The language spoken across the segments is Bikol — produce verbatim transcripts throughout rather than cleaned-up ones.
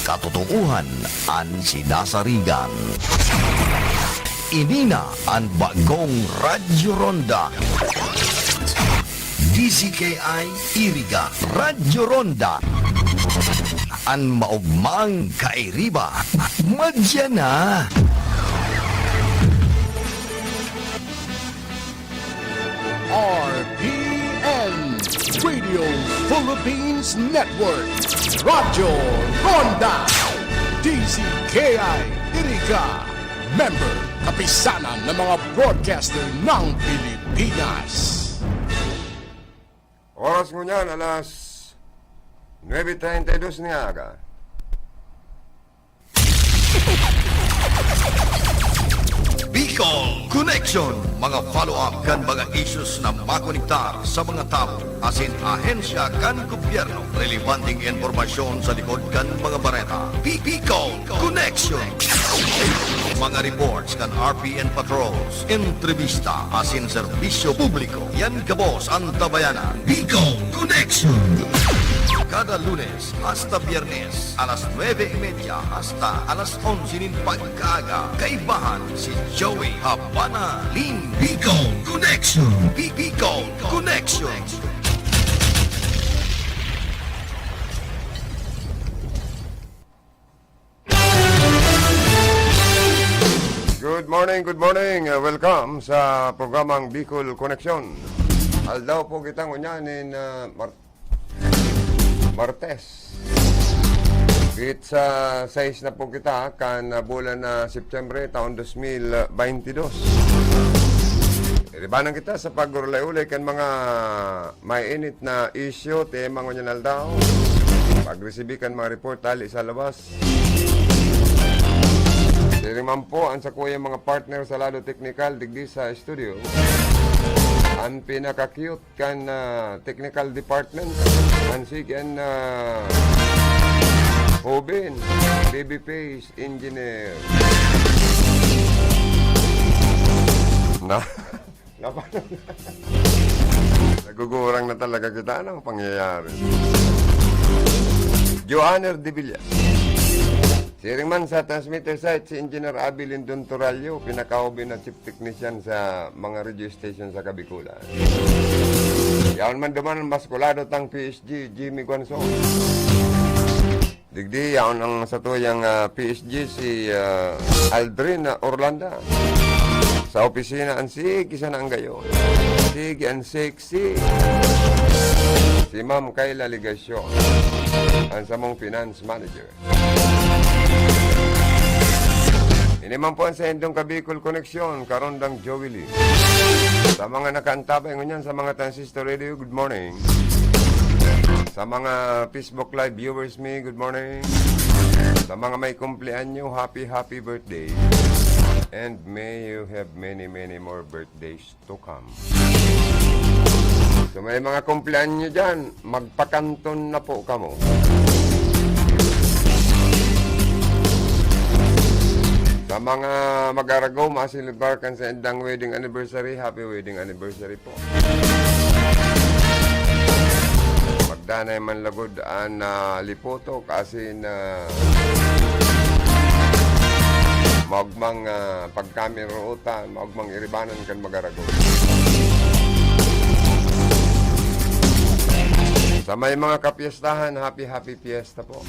Katotoohan an sinasarigan. Ini na an bagong Radyo Ronda. D Z K I Iriga, Radyo Ronda. An maogmang kairiba, madya na. R P N, Radio Philippines Network, Radyo Ronda, D Z K I Iriga, member, Kapisanan ng mga Broadcaster ng Pilipinas. Oras ngunyan, alas nuebe treinta y dos nin aga. Bicol Connection, mga follow-up kan mga issues na makonektar sa mga tawo asin ahensya kan gobyerno, relebanteng impormasyon sa likod kan mga bareta. Bi- Bicol Connection, mga reports kan R P N patrols, entrebista asin serbisyo publiko. Yan gabos an tabayanan. Bicol Connection. Kada Lunes hasta Biyernes, alas nuebe y media hasta alas onse nin pagkaaga, kaibahan si Joey Habana Ling. Bicol Connection. Bi- Bicol Connection. Good morning, good morning. Uh, welcome sa programang Bicol Connection. Aldaw po kita ngunyan nin, uh, Mar- Martes. Git sa sais na po kita kan, uh, bulan na September, taon dos mil baynte dos. Iribanan kita sa pag-ulay-ulay kan mga mainit na isyu, tema ngunyan aldaw. Pagresibi kan mga report hali sa labas. Siring man po an sakuyang mga partner sa lado teknikal digdi sa studio. An pinaka-cute kan, ah, technical department, an sige an, ah, Hoben, baby face engineer. Na, Napano na? Nagugurang na talaga kita. Anong pangyayari? Joanner de Villa. Siring man sa transmitter site, si Engineer Abby Lindon Torallo, pinakahoben na chief technician sa mga radio station sa Kabikulan. Yaon man duman an maskulado tang P S G, Jimmy Guanzon. Digdi, yaon ang satuyang, ah, P S G, si, ah, Aldrin Orlanda. Sa opisina, an sige sana an gayon. Sige, an sexy. Si Ma'am Kayla Legacion, an samong finance manager. Ini man po an saindong Kabicol Connection, Karondang Joey Lee. Sa mga nakaantabay ngunyan sa mga transistor radio, good morning. Sa mga Facebook Live viewers mi, good morning. Sa mga may kumpleanyo, happy, happy birthday. And may you have many, many more birthdays to come. Sa may mga kumpleanyo dyan, magpakanton na po kamo. Sa mga mag-aragom, maselebrar kan saindang wedding anniversary, happy wedding anniversary po. Magdanay man lagod an, ah, lipotok, asin, ah, maogmang, ah, pagkamiruotan, maogmang iribanan kan mag-aragom. Sa may mga kapiestahan, happy, happy fiesta po.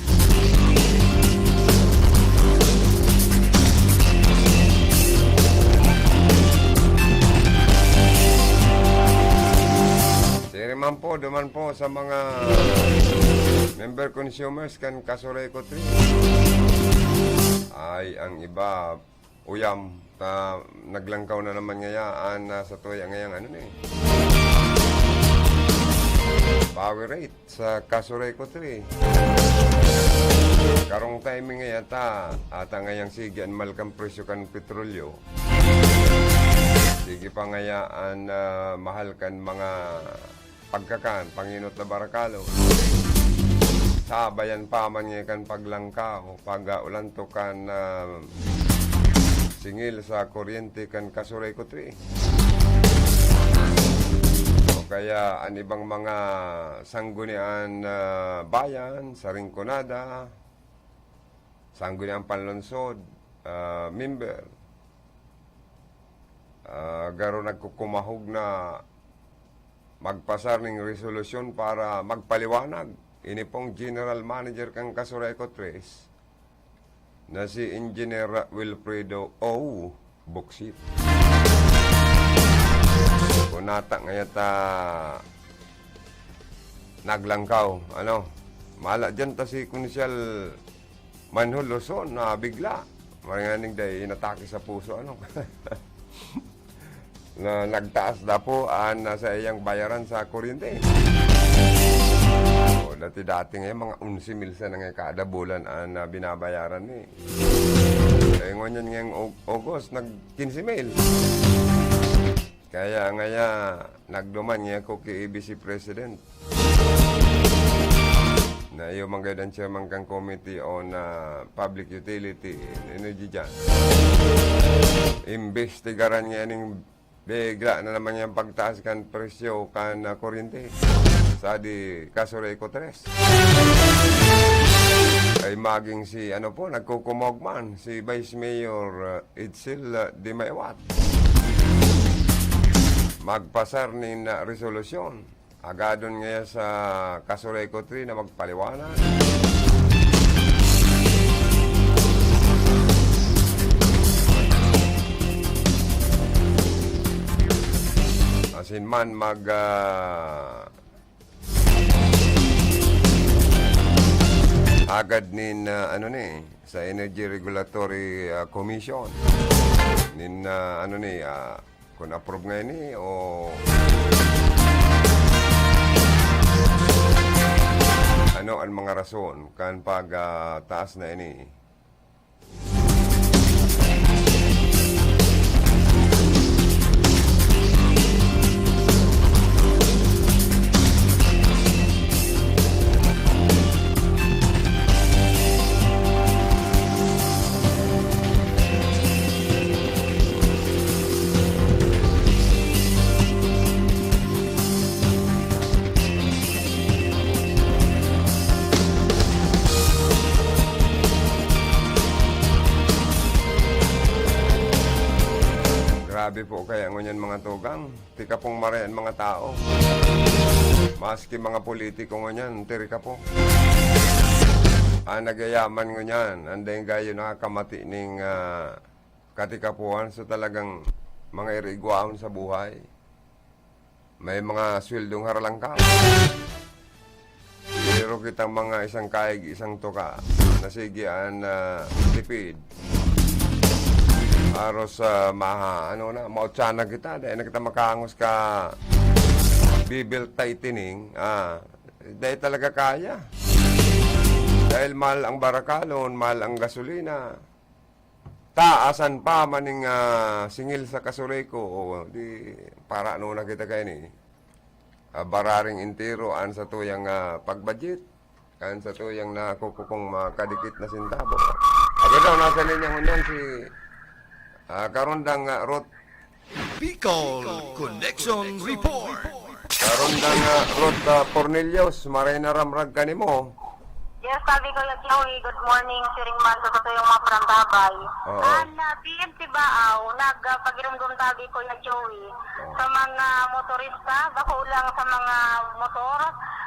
Siring man po, duman po sa mga member consumers kan Casureco Tree. Ay, ang iba, uyam, ta, naglangkaw na naman ngaya an, ah, satuya ngayang ano ni, power rate sa Casureco Tree. Karong timing ngaya ta, ata ngayang sige an mahal kan presyo kan petrolyo. Sige pa ngaya an, ah, mahal kan mga pagkakan, panginot na barakalo. Sabayan pa man ngaya kan paglangkaw, pag, ah, ulantok kan, ah, singil sa kuryente kan Casureco Tree. O kaya an ibang mga sanggunian na bayan sa Rinconada, Sangguniang Panlungsod, ah, member, ah, garo nagkukumahog na magpasar ning resolusyon para magpaliwanag. Ini pong General Manager kan Casureco Tres na si Engineer Wilfredo O. Buksit. Kung nata ngaya ta naglangkaw, ano, mala diyan ta si Konsyal Manhol Luzon na bigla. Maringaning dai inatake sa puso, ano. Na nagtaas na po ang, ah, sa iyang bayaran sa kuryente. O, dati-dati ngayon, mga onse mil sana nga kada bulan ang, ah, binabayaran ni. Eh, ngunyan ngayong Aug-, August, nag quince mil. Kaya ngaya, nagduman ngaya ako ki A B C President. Na iyo man gayud ang chairman kan Committee on, ah, Public Utility and Energy diyan. Imbestigaran niya ning bigla na naman niyang pagtaas kan presyo kan, ah, kuryente sa di Casureco Tres. Ay maging si, ano po, nagkukumog man, si Vice Mayor, ah, Edsel, ah, Dimaywat. Magpasar nin, ah, resolusyon. Agadon ngaya sa Casureco Three na magpaliwanag. Asin man mag, ah, agad nin, ah, ano ni, sa Energy Regulatory, ah, Commission. Nin, ah, ano ni, ah, Kun approve nga ini o ano an mga rason kan pag, ah, taas na ini? Grabe po kaya ngunyan, mga tugang. Tika pong maray an mga tao. Maski mga politiko ngunyan, tirika po. An nagyayaman ngunyan, an dai gayo nakakamati ning, ah, katikapuhan, so talagang mga irigwaon sa buhay. May mga sweldong haralangkaw. Pero kitang mga isang kaig, isang tuka, na sige an, ah, tipid. Aros sa maha, ano na, mautsanan kita, dahil na kita makangos ka bibil tightening, ah, dahil talaga kaya. Dahil mahal ang barakalon, mahal ang gasolina. Taasan pa man ning, ah, singil sa Casureco, o di, para ano na kita kaini? Ah, bararing entero an satuyang, ah, pag-budget, kan satuyang nakukukong mga kadikit na sentabo. Aga daw, nasa linya ngunyan si, ah, Karondang, ah, Ruth. Bicol Connection Report. Karondang, ah, Ruth, ah, Cornelius, maray na ramrag ka nimo. Yes, sabi ko, Kuya Joey, good morning, siring man sa satuyang mga parantabay. Oo. An, ah, P N C Baao, nag, ah, pagirumdom tabi, Kuya Joey, Oo. sa mga motorista, bako lang sa mga motor,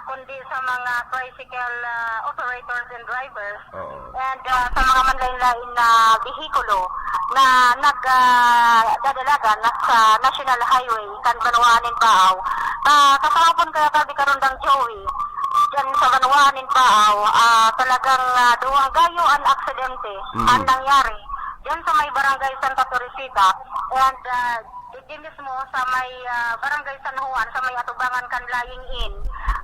kundi sa mga tricycle, ah, operators and drivers. Oo. And, ah, sa mga manlain-lain na behikulo na nag, ah, dadalagan na sa National Highway kan banwaan nin Baao. Ah, sa kahapon kaya, sabi, Karondang Joey, diyan sa banwaan nin Baao, ah, talagang, ah, duwang gayo an aksidente Mm. an nangyari diyan sa may barangay Santa Teresita. And, ah, digdi mismo sa may, ah, barangay San Juan, sa may atubangan kan Lying In,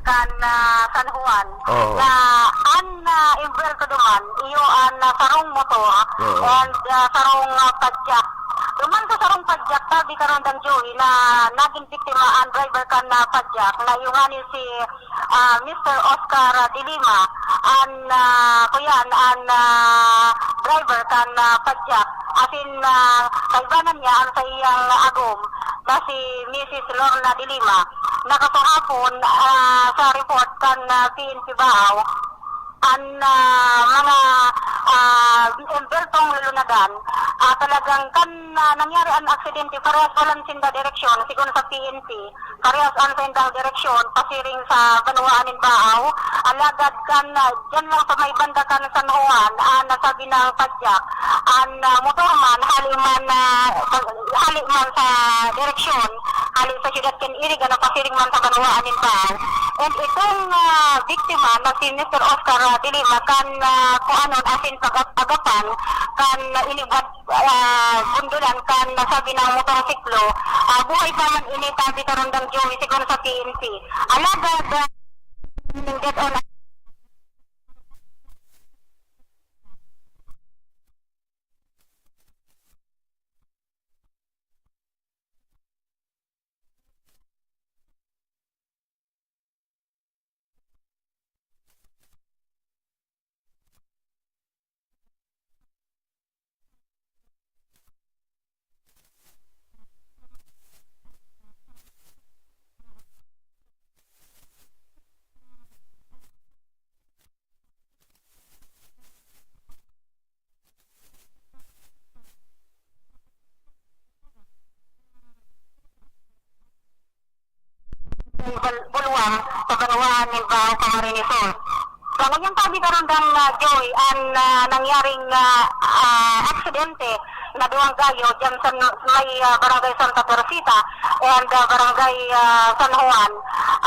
kan, ah, San Juan, Oo. na an, ah, involved duman, iyo an, ah, sarong motor Oo. and, ah, sarong, ah, padyak. Duman sa sarong padyak, sabi, Karondang Joey, na nagin biktima an driver kan, ah, padyak, na iyo ngani si, ah, Mister Oscar, ah, De Lima, an, ah, kuyan, an, ah, driver kan, ah, padyak. Asin, ah, kaibanan niya an saiyang agom na si Missus Lorna De Lima. Nakasahapon, ah, sa report kan, ah, P N P Baao, an, ah, mga, ah, Dan, ah, talagang kan, ah, nangyari an aksidente, parehas walang sinda direksyon, sigon sa P N P. Parehas an saindang direksyon, pasiring sa banwaan nin Baao. Alagad kan, ah, diyan lang sa may banda kan San Juan, ah, nasabi ng padyak, an, ah, motor man, hali man, ah, hali man sa direksyon, hali sa siyudad kan Iriga, napasiring man sa banwaan nin Baao. And itong, ah, biktima na si Mister Oscar, ah, Dilima, kan, ah, kuanon, asin pag-agapan, kan inibwat ah, bundulan kan nasabi na motorsiklo, ah, buhay pa man ini, tabi karundang Joey, sigon sa P N P. Alagad, ah, dead on Bul-, Bulwang sa banwaan nin Baao, Camarines Sur. Sa ngayong tabi karundang, ah, Joey, an, ah, nangyaring, ah, ah, aksidente na duwang gayo diyan sa may, ah, Barangay Santa Teresita and, ah, Barangay, ah, San Juan.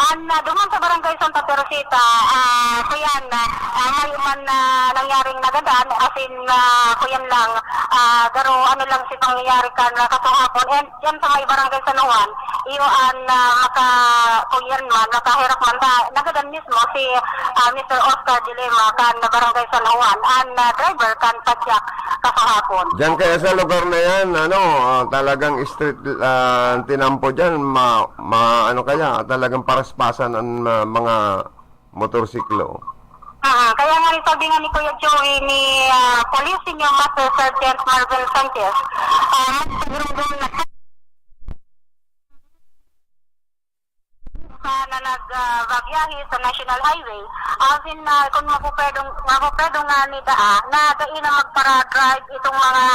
An, ah, duman sa Barangay Santa Teresita, ah, kuyan, ah, ah, may man, ah, nangyaring nagadan, asin, ah, kuyan lang, ah, garo ano lang si pangyayari kan, ah, kasuhapon. And diyan sa may Barangay San Juan, iyo an, ah, maka-, kuyan man, makaherak man ta, nagadan mismo si, ah, Mister Oscar Dilema kan Barangay San Juan, an, ah, driver kan padyak kasuhapon. Diyan kaya sa lugar na yan, ano, ah, talagang street, ah, tinampo diyan, ma-, ma-, ano kaya, talagang paraspasan ang, ah, mga motorsiklo. Ah, kaya nga rin sabi nga ni Kuya Joey ni, ah, Police Senior Master Sergeant Marvin Sanchez, ah, mas pagrumdum na sa na nag, ah, babiyahe sa National Highway. Asin na kung mapupwedong, mapupwedong nga ni daa, na dai na magpara-drive itong mga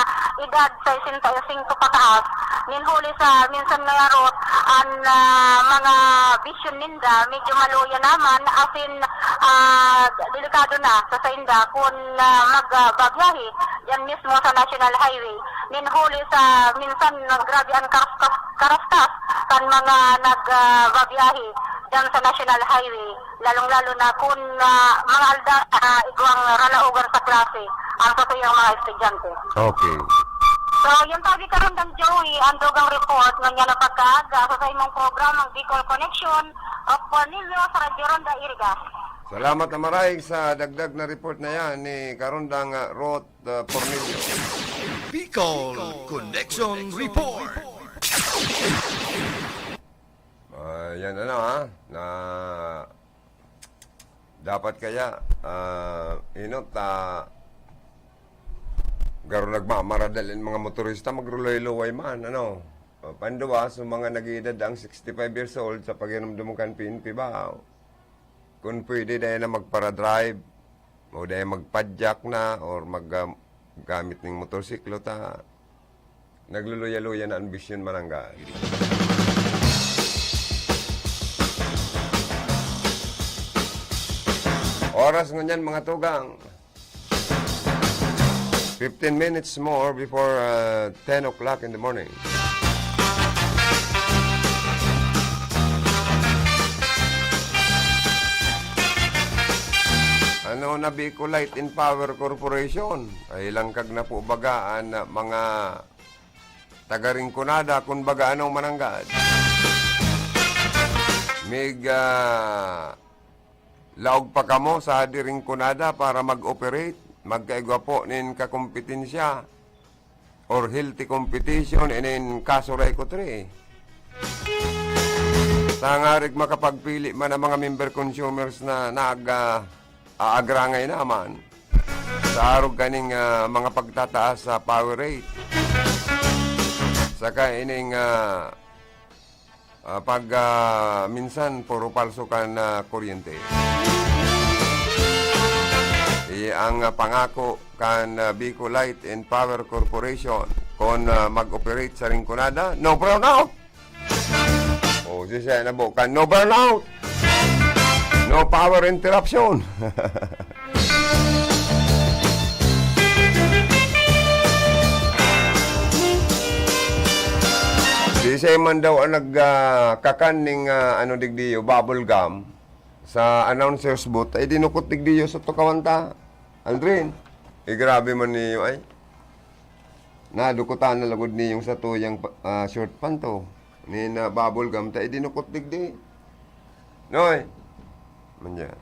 edad sesenta y cinco pataas, nin huli sa minsan nga yarot, an, ah, mga bisyon ninda, medyo maluya naman, asin, ah, delikado na sa sainda kun, ah, mag, ah, babiyahe diyan mismo sa National Highway. Nin huli sa minsan, grabe an karas-, kas-, karaskas kan mga nag, ah, babiyahe diyan sa National Highway. Lalong-lalo na kun, ah, mga alda, ah, igwang ralaogan sa klase ang satuyang mga estudyante. Okay. So, yun tabi karundang Joey, ang dugang report ngunyan na pagkaaga sa saimong programang Bicol Connection of Cornelius, Radyo Ronda, Iriga. Salamat na maray sa dagdag na report na yan ni Karundang, ah, Ruth, ah, Cornelio. Bicol Connection Report. Ah, yan ano, ha, na dapat kaya, ah, inot, ah, garo nagmamaradal in mga motorista, magruluway-luway man, ano. Ah, panduwa, sa mga nag-iedad ang sixty-five years old, sa paginomdom kan P N P ba, kun pwede, dai na magpara-drive, o dai magpadyak na, or mag, ah, gamit ning motorsiklo, ta nagluluya-luya na an bisyon mananggad. Oras ngunyan, mga tugang, fifteen minutes more before, uh, ten o'clock in the morning. Ano na, Bicol Light and Power Corporation? Ay, langkag na po baga an, uh, mga taga Rinconada, kun baga ano mananggad. Mig, ah, laog pa kamo sa hadi Rinconada para mag-operate, magkaigwa po nin kakompetensya or healthy competition inin Kaso Rayco three. Tangarig makapagpili man ang mga member consumers na nag, ah, aagrangay naman sa arog kaning, ah, mga pagtataas sa power rate. Saka ining, ah, ah, pag, ah, minsan puro palso kan, ah, kuryente. Ang, ah, pangako kan, ah, Bicol Light and Power Corporation, kun, ah, mag-operate sa Rinconada, no brownout. O, siya na po kan, no brownout. No power interruption. Siya man daw ang nag, ah, kakan ning, ah, ano digdiyo, bubble gum. Sa announcer's booth, ay dinukot digdiyo sa tukawan ta. Aldrin, eh, grabe man niyo ay. Nadukutan na lagod niyong sa tuyang pa-, ah, short panto. Ni na bubble gum ta, eh, dinukot digdi. Noy! Manya.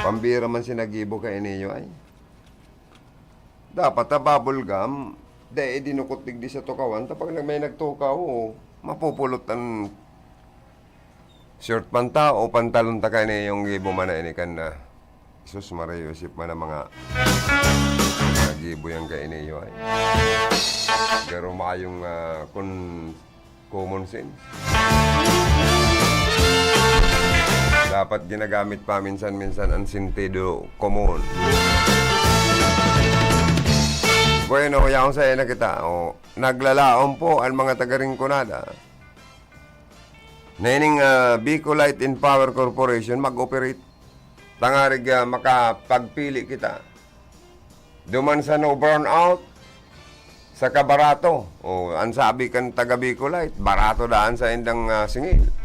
Pambira man si nagibo ka iniyo ay. Dapat ta bubble gum, dai dinukot digdi sa tukawan, ta pag nag-, may nagtukaw, o, mapupulot an short panta o pantalon ta kaini yung gibo man na ini kan na. Jesus Maria Josep man ang mga nagibo yan kaini yo ay. Pero mayong, ah, kun common sense. Dapat ginagamit pa minsan-minsan ang sentido común. Bueno, yaon sa na kita. O, naglalaom po ang mga taga-Rinconada. Na ining, ah, Bicol Light and Power Corporation mag-operate. Tangarig, ah, makapagpili kita. Duman sa no brownout, saka barato. O, ang sabi kan taga Bicol Light, barato daan sa indang, ah, singil.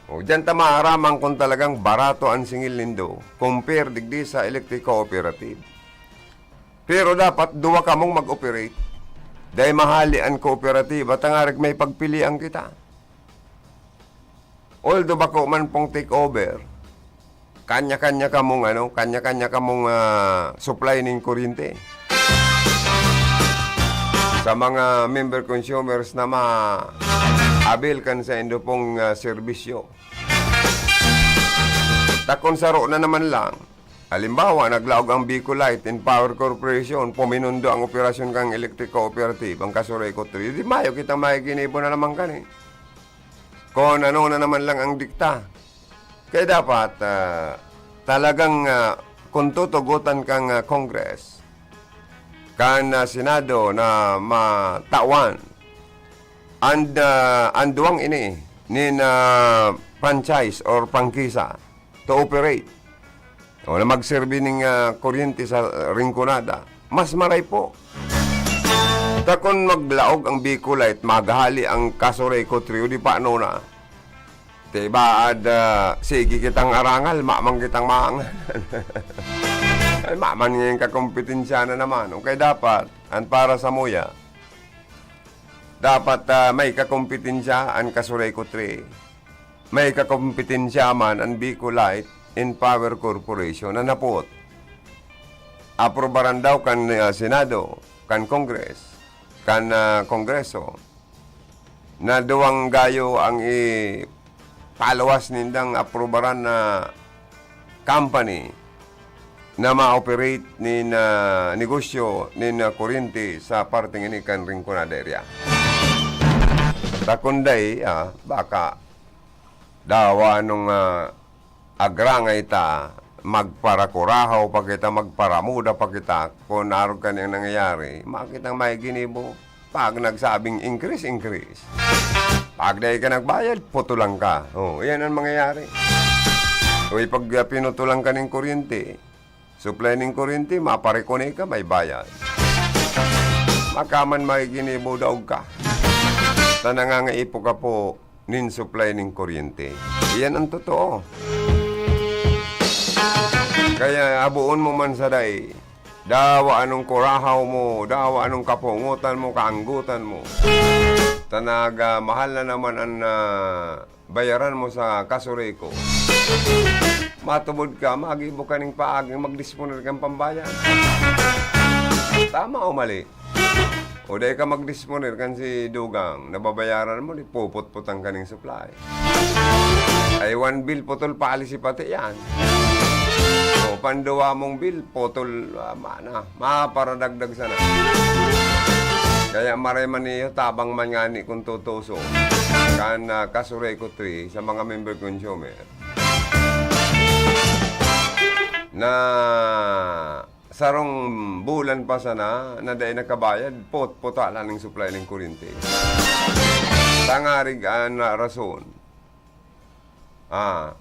O, diyan ta maaraman kung talagang barato ang singil nindo, compare digdi sa electric cooperative. Pero dapat duwa kamong mag-operate. Dahil mahali ang kooperatiba, tangarig may pagpilian kita. Although bako man pong take over, kanya-kanya kamong, ano, kanya-kanya kamong, ah, supply ning kuryente. Sa mga member consumers na ma-avail kan saindo pong, ah, serbisyo. Ta kun saro na naman lang, halimbawa, naglaog ang Bicol Light and Power Corporation, puminundo ang operasyon kan electric cooperative, ang Kasuray Kutri, di mayo kitang magiginibo na naman kani. Kun ano na naman lang ang dikta. Kaya dapat, ah, talagang, ah, kun tutugotan kang, ah, Congress, kan, ah, Senado na matawan, and, ah, ang duwang ini nin, ah, franchise or prangkisa to operate. O na magserbi ning, ah, kuryente sa Rinconada, mas maray po. Ta kun maglaog ang Bicol Light, maghali ang Kasuray Kutrio, di pa ano na. Tibaad, ah, sige kitang arangal, maman kitang maangan. Ay, maman ngayong kakompetensya na naman. Okay, dapat, ang para sa muya, dapat, ah, may kakompetensya ang Kasuray Kutri. May kakompetensya man ang Bicol Light and Power Corporation na napot. Aprobaran daw kan, ah, Senado, kan Congress, kan, ah, Kongreso, na duwang gayo ang ipaluwas nindang aprobaran na company na ma-operate nin, ah, negosyo nin, ah, kuryente sa parteng ini kan Rinconada area. Ta kun dai, ah, baka dawa nung, ah, agrangay ta, magparakurahaw pa kita, magparamuda pa kita, kun arog kani ang nangyayari, makitang may ginibo. Pag nagsabing increase, increase. Pag dai ka nagbayad, putulan ka. Oh, yan ang mangyayari. O pag, ah, pinutulan ka ning kuryente, supply ning kuryente, maparikone ka, may bayad. Makaman may ginibo, daog ka. Ta nangangaipo ka po nin supply ning kuryente. Iyan ang totoo. Kaya haboon mo man sa dai, dawa anong kurahaw mo, dawa anong kapungutan mo, kaanggutan mo. Tanag, ah, mahal na naman an, ah, bayaran mo sa Casureco. Matubod ka, magibo ka ning paaging magdisponer kan pambayad. Tama o mali? O dai ka magdisponer kan si Dugang, nababayaran mo, di puputputan ka ning supply. Ay, one bill, putol policy pati yan. O, panduwa mong bill, putol, ah, mana, maparadagdag sana. Kaya maray man iyo, tabang man ngani kung tutuso, kan, ah, Casureco three sa mga member consumer na sarong bulan pa sana na dai nakabayad, potpota lang ning supply ning kuryente. Tangarig an rason. Ah,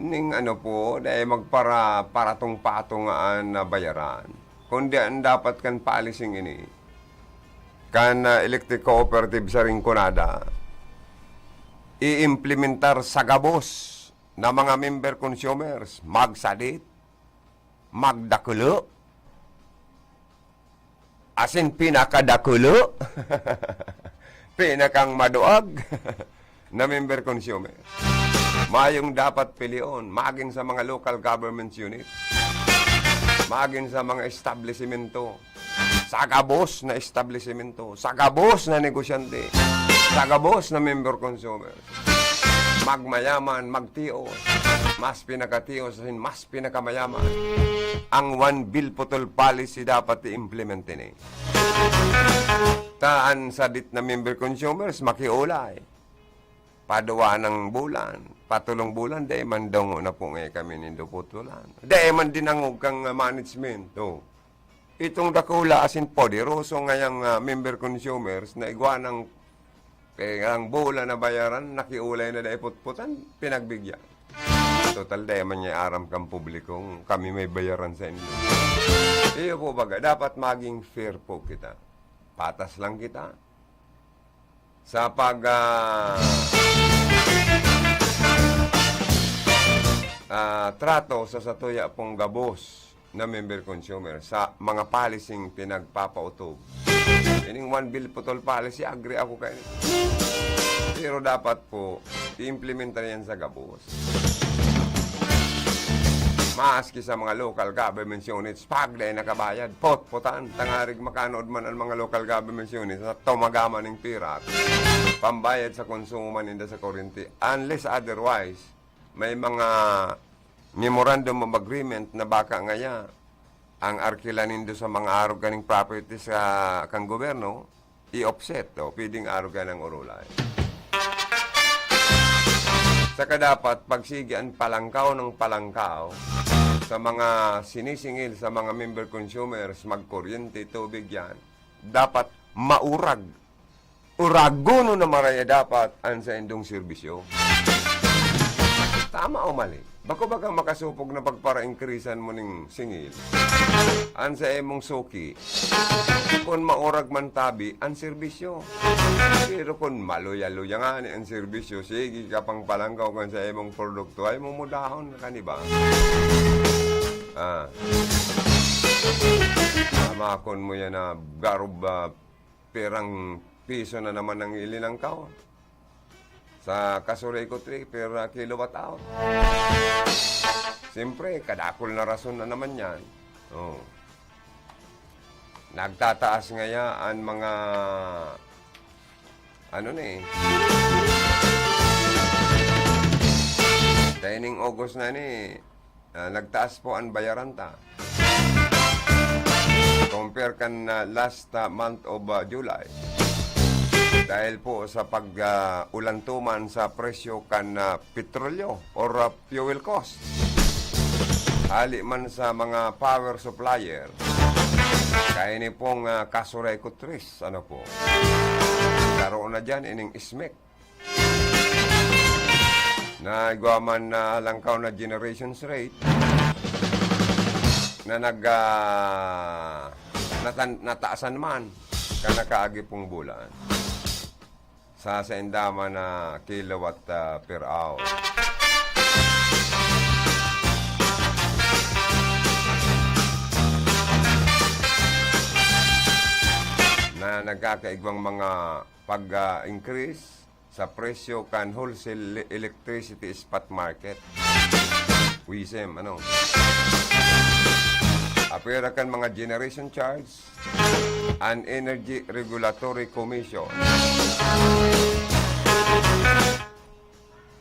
ning ano po, dai magpara-, paratong-patong an nabayaran. Kundi an dapat kan palising ini, kan, ah, Electric Cooperative sa Rinconada, i-implementar sa gabos na mga member consumers, magsadit, magdakulo, asin pinakadakulo, pinakang maduag na member consumer. Mayong dapat pilion, magin sa mga local government unit, magin sa mga establisimento, sa gabos na establisimento, sa gabos na negosyante, sa gabos na member consumer. Magmayaman, magtios, mas pinakatios asin mas pinakamayaman. Ang one bill putol policy dapat i-implement ini. Ta an sadit na member consumers makiolay. Paduwa nang bulan, patulong bulan, dai man dango na po ngay kami nindo putulan. Dai man dinangog kang, ah, management. Oh. Itong dakula asin poderoso ngayang, ah, member consumers na igwa nang, eh, ang bola na bayaran, nakiulay na dai putputan, pinagbigyan. Total, dai man niya aram kan publikong kami may bayaran sa inyo. Iyo po baga, dapat maging fair po kita. Patas lang kita. Sa pag, ah, ah, trato sa satuya pong gabos na member consumer sa mga policing pinagpapautob. Ining one bill putol policy, agree ako kaini. Pero dapat po, i-implementa yan sa gabos. Maski sa mga local government units, pag dai nakabayad, potpotan, tangarig makanood man ang mga local government units na tumagama ning pirak, pambayad sa konsumo man ninda sa kuryente. Unless otherwise, may mga memorandum of agreement na baka ngaya ang arkila nindo sa mga arog kaning properties sa kan gobyerno, i-offset, o, pwedeng arog ka ng urulay. Saka dapat pagsigi an palangkaw ng palangkaw sa mga sinisingil sa mga member consumers, magkuryente, tubig yan, dapat maurag. Uragon na maraya dapat an saindong serbisyo. Tama o mali? Bako baga makasopog na pagpara-increasean mo ning singil an saimong suki, kun maurag man tabi an serbisyo. Pero kun maluya-luya ngani an serbisyo, sige ka pang palangkaw kan saimong produkto, ay mumudahon ka, di ba? Ah. Tama kun mo yan na garob, ah, perang piso na naman ang ilinangkaw. Sa Casureco three per, ah, kilowatt hour. Siyempre, kadakul na rason na naman yan. Oh. Nagtataas ngaya an mga, ano ni, eh. Dahil ning August na ni, ah, nagtaas po an bayaran ta. Compare kan, ah, last, ah, month of, ah, July. Dahil po sa pag, ah, ulantuman sa presyo kan, ah, petrolyo or, ah, fuel cost. Hali man sa mga power supplier, kaini pong, ah, Casureco three, ano po, saro na diyan ining SMEC. Na igwa man na halangkaw na generations rate na nag, ah, natan-, nataasan man kan nakaagi pong bulan sa sainda man na kilowatt, ah, per hour. Na nagkakaigwang mga pag, ah, increase sa presyo kan wholesale le-, electricity spot market. WESM, ano? Apwera kan mga generation charge, an Energy Regulatory Commission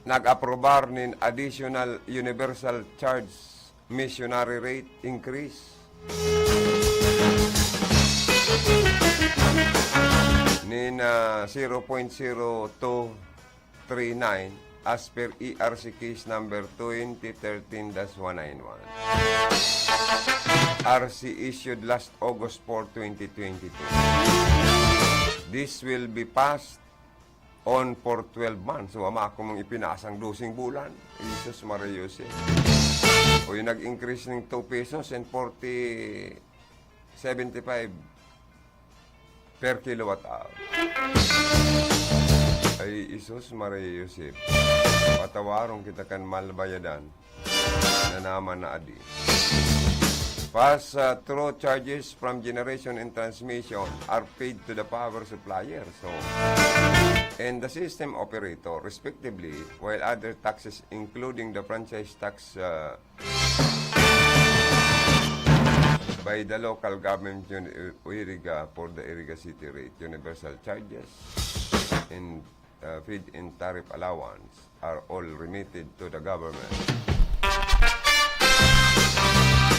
nag-aprobar nin additional universal charge missionary rate increase nin, ah, zero point zero two three nine as per E R C case number twenty thirteen dash one nine one. R C issued last August four, twenty twenty-two. This will be passed on for twelve months. So, ama ako mong ipinasang dosing bulan. Jesus Maria Jose. O yung nag-increase ng two pesos and forty, seventy-five per kilowatt hour. Ay, Jesus Maria Jose. Patawaron kita kan malbayadan na naman na adi. Pass, uh, through charges from generation and transmission are paid to the power supplier, so, and the system operator, respectively, while other taxes, including the franchise tax, uh, by the local government unit, Iriga, for the Iriga City rate, universal charges, and uh, feed-in tariff allowance are all remitted to the government.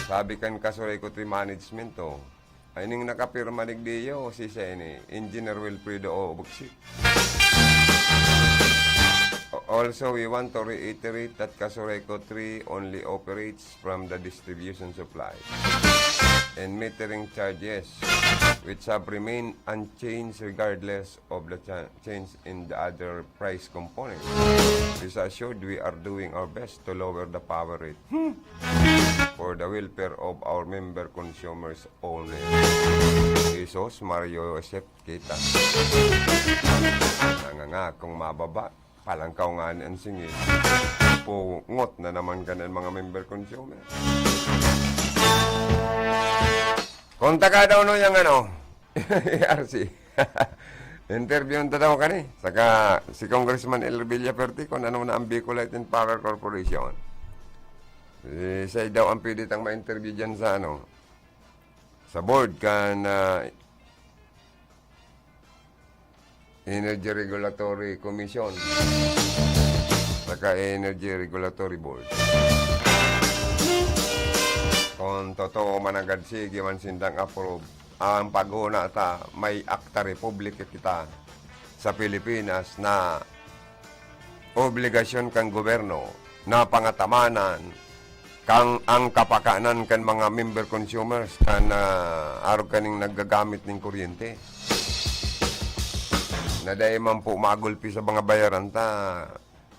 Sabi kan Casureco Three Management, oh, ay ning nakapirma digdiyo, si siya ini, Engineer Wilfredo O. Buksik. Also, we want to reiterate that Casureco three only operates from the distribution supply and metering charges, which have remained unchanged regardless of the cha-, change in the other price component. Rest assured, we are doing our best to lower the power rate for the welfare of our member consumers only. Jesus, Mario Joseph, kita. Nangangakong mababa, palangkaw nga ni ang singil. Pungot na naman ka ng mga member consumer. Konta ka daw, no, yung ano, R C. Interviewon ta daw kani. Saka si Congressman El Villaferte kung ano na ang Bicolite and Power Corporation. Eh, siya daw ang pwede tang ma-interview dyan sa ano, sa board kan, ah, Energy Regulatory Commission saka Energy Regulatory Board. Kung totoo man agad, sige man sindang approve. Ang paghona ta, may akta republika kita. Sa Pilipinas na obligasyon kan gobyerno na pangatamanan kan ang kapakanan kan mga member consumers kan, ah, arog kaning naggagamit ning kuryente. Na dai man po magulpi sa mga bayaran ta,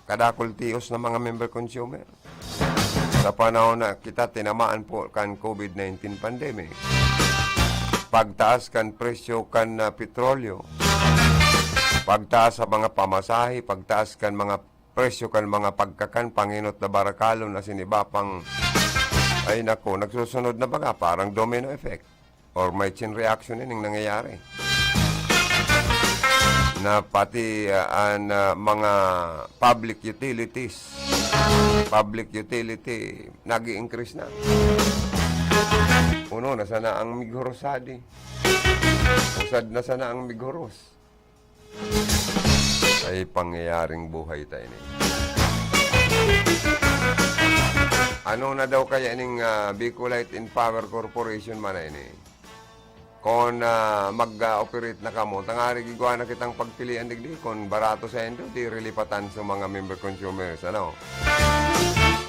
kadakul tios na mga member consumer. Sa panahon na kita tinamaan po kan COVID nineteen pandemic, pagtaas kan presyo kan, ah, petrolyo, pagtaas sa mga pamasahe, pagtaas kan mga presyo kan mga pagkakan, panginot na barakalon, asin iba pang, ay nako, nagsusunod na baga, parang domino effect. Or may chain reaction ining nangyayari. Na pati, ah, an, ah, mga public utilities, public utility, nag-i-increase na. Uno na sana ang mighoros sadi. Usad na sana ang mighoros. Ay, pangyayaring buhay tayo ini. Ano na daw kaya ning, ah, Bicolite and Power Corporation man na ini? Kung, ah, mag, ah, operate na kamo, tangari gigwa na kitang pagpilian digdi, kung barato sa indo, di rilipatan sa mga member consumers, ano?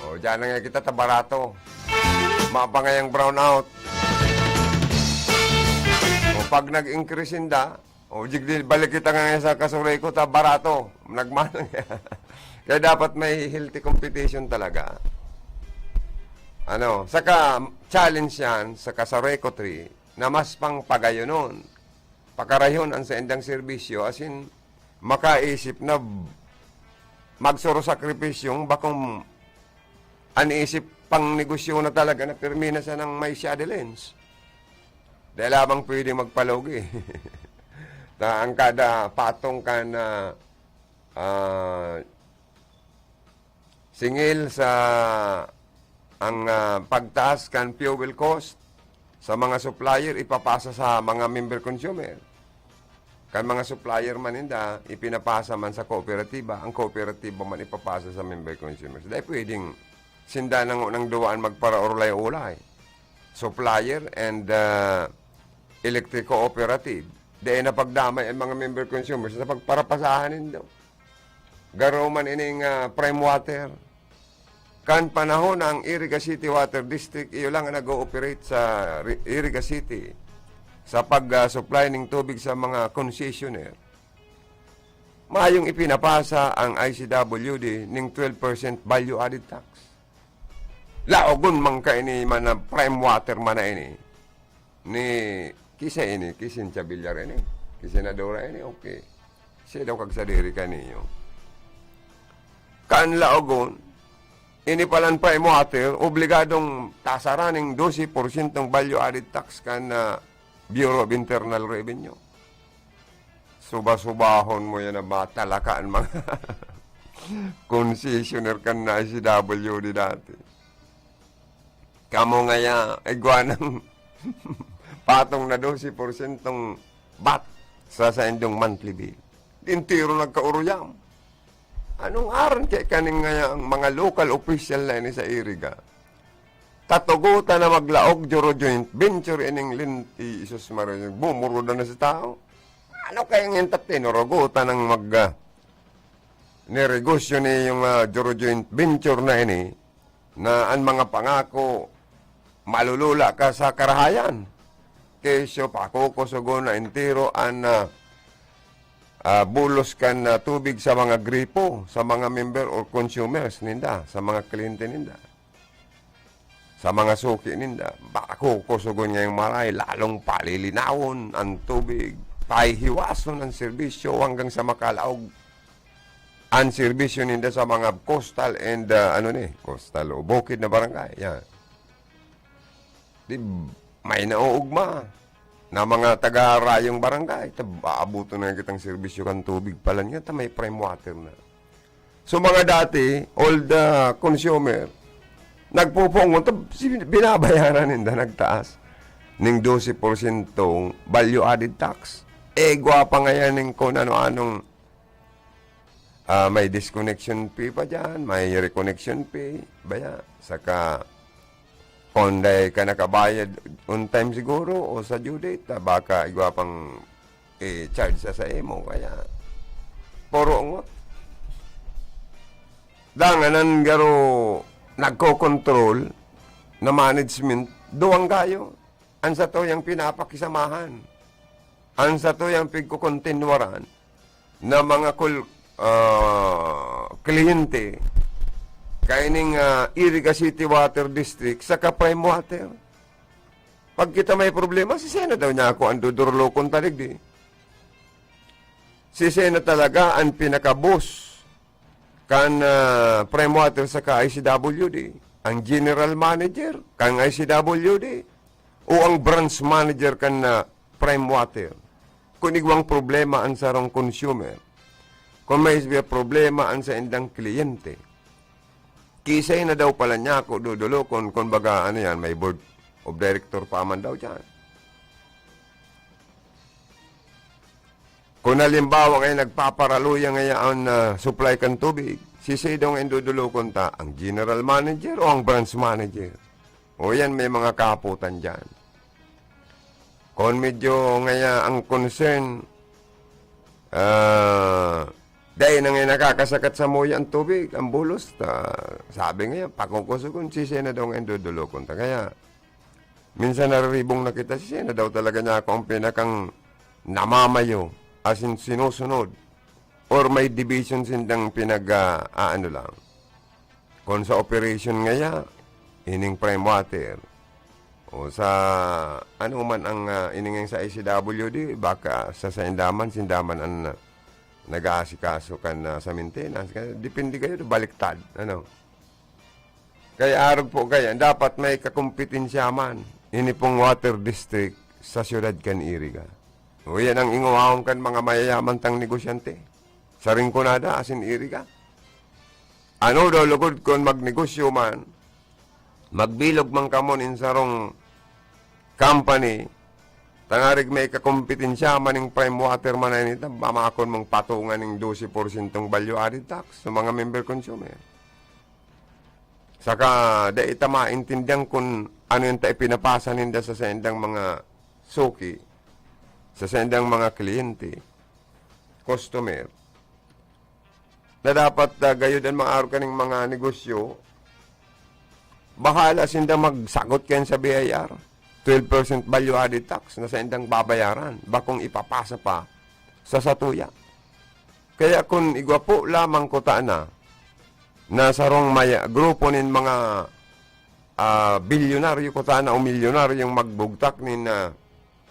O, diyan na nga kita ta barato. Mapangayang brownout. O, pag nag-increase inda, o, jig di, balik kita nga sa Casureco, ta barato. Nagmahal nga. Kaya dapat may healthy competition talaga. Ano, saka challenge yan sa Casureco three na mas pang pagayonon, pakarayhon ang saindang serbisyo, as in, makaisip na magsurusakripisyong bakong an isip pang negosyo na talaga na pirmi na sanang may siyadi lens. Dahil lamang pwedeng magpalugi. Ta ang kada patong kan, ah, ah, singil sa ang, ah, pagtaas kan fuel cost sa mga supplier, ipapasa sa mga member consumer. Kan mga supplier man ninda, ipinapasa man sa kooperatiba, ang kooperatiba man ipapasa sa member consumers. Dai pwedeng sinda na ngunang duwaan magparaulay-ulay. Supplier and, ah, electric cooperative. Dai na pagdamay ang mga member consumers sa pagparapasahan nindo. Garo man ining, ah, Prime Water. Kan panahon na ang Iriga City Water District, iyo lang ang nag-ooperate sa Ri-, Iriga City sa pag, ah, supply ning tubig sa mga concessionaire. Mayong ipinapasa ang I C W D ning twelve percent value added tax. Laogon man kaini man na Prime Water man na ini. Ni, kisa ini, ki Cynthia Villar ini. Ki Senadora ini, okay. Siya daw kagsadiri kaniyo. Kan laogon, ini palan Prime Water, obligadong tasaran ning dose porsyentong value added tax kan, ah, Bureau of Internal Revenue. Suba-subahon mo yan na matalakaan mga concessionaire kan na I C W D dati. Kamo ngaya, igwa ng patong na dose porsyentong vat sa saindong monthly bill. Entero nagkauruyam. Anong aron kay kaning ngaya ang mga local official na ini sa Iriga? Tatugotan na maglaog, Joro joint venture ining linti, Jesus Maria, bumurudan na sa tao. Ano kaya ang entertainer? Rogotan ang mag, ah, negosyo ni yung, ah, Joro joint venture na ini, na an mga pangako, malulula ka sa karahayan. Kesyo, pakukusogon na entero an, ah, ah, bulos kan, ah, tubig sa mga gripo, sa mga member or consumers ninda, sa mga kliyente ninda, sa mga suki ninda. Pakukusogon ngayong maray, lalong palilinawon an tubig, pahihiwason an serbisyo hanggang sa makalaog an serbisyo ninda sa mga coastal and, ah, ano ni, coastal o bukid na barangay. Yan. Di, may nauugma na mga taga-rayong barangay, tab-, aabuton na kitang serbisyo kan tubig palan nga, ta may prime water na. So, mga dati, old, ah, consumer, nagpupungon, tab-, si-, binabayaran ninda, nagtaas ning dose porsyentong value added tax. Eh, gwapa ngayon ning kung ano-anong, ah, may disconnection fee pa diyan, may reconnection fee, baya, saka kung dai ka nakabayad on time siguro o sa due date, ah, baka igwa pang i-charge sa, sa imo. Kaya, puro ngot. Danganan garo nagko-control na management, duwang kayo. An sato yang pinapakisamahan. An sato yang pigkukontinwaran na mga kul-, ah, kliyente kaining, ah, Iriga City Water District saka Prime Water. Pag kita may problema, si Sena daw niya ako ang dudurlokon ta digdi. Si Sena talaga ang pinaka-boss kan, ah, Prime Water saka I C W D. Ang general manager kan I C W D o ang branch manager kan, ah, Prime Water. Kung igwang problema ang sarong consumer, kung may isbiya problema ang saindang kliyente, kisay na daw pala niya ako dudulokon, kung baga, ano yan, may board of director pa man daw dyan. Kung halimbawa ngayon, nagpaparaluya ngayon ang, ah, supply kan tubig, sisay daw ngayon dudulokon ta, ang general manager o ang branch manager? O yan, may mga kahapotan dyan. Kung medyo ngaya ang concern, ah, dahil na ngayon nakakasakat sa muya ang tubig, ang bulos, ta, sabi ngayon, pakukusogon, sisay na daw ngayon dudulokon ta. Kaya, minsan nariribong na kita, sisay na daw talaga niya ako ang pinakang namamayo, as in sinusunod, or may division sindang pinag, ah, aano lang. Kung sa operation ngaya, ining prime water, o sa ano man ang, ah, ining sa I C W D, baka sa saindaman, sindaman ang, ah, nag-aasikaso kan, ah, sa maintenance. Kaya depende kayo, baliktad, ano. Kaya arog po kaya, dapat may kakumpetensya man, ini pong water district sa siyudad kan Iriga. O, yan ang ingowahon kan mga mayayaman tang negosyante. Sa Rinconada, asin Iriga. Ano daw lugod kun magnegosyo man, magbilog man kamo nin sarong company, tangarig may kakompetensya man ning Prime Water man na inita, mamakon mong patungan ning dose porsyentong value added tax sa mga member consumer. Saka, dai ta maintindihan kun ano yung ta ipinapasa ninda sa saindang mga suki, sa saindang mga kliyente, customer, na dapat, ah, gayod an maaro kaning mga negosyo, bahala sinda magsagot kayan sa B I R. Twelve percent value added tax na saindang babayaran, bakong ipapasa pa sa satuya. Kaya kun igwa po lamang kuta na, na sarong may grupo nin mga, ah, bilyonaryo kuta na o milyonaryong magbugtak nin, ah,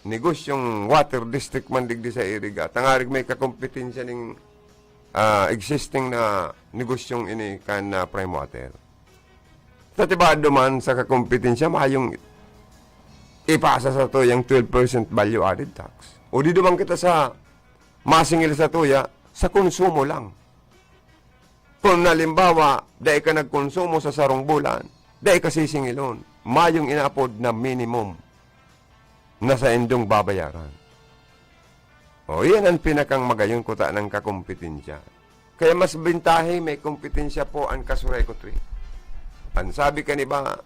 negosyong water district man digdi sa Iriga, tangarig may kakompetensya ning, ah, existing na negosyong ini kan, ah, Prime Water. Tatibado man sa kakompetensya, mayong ipasa sa tuyang twelve percent value added tax. O di duman kita sa masingil sa tuya, sa konsumo lang. Kun halimbawa, dai ka nagkonsumo sa sarong bulan, dai ka sisingilon. Mayong inaapod na minimum na saindong babayaran. O, iyan ang pinakang magayon kuta ng kakompetensya. Kaya mas bintahe may kompetensya po ang Kasureco Three. Ang sabi kan iba,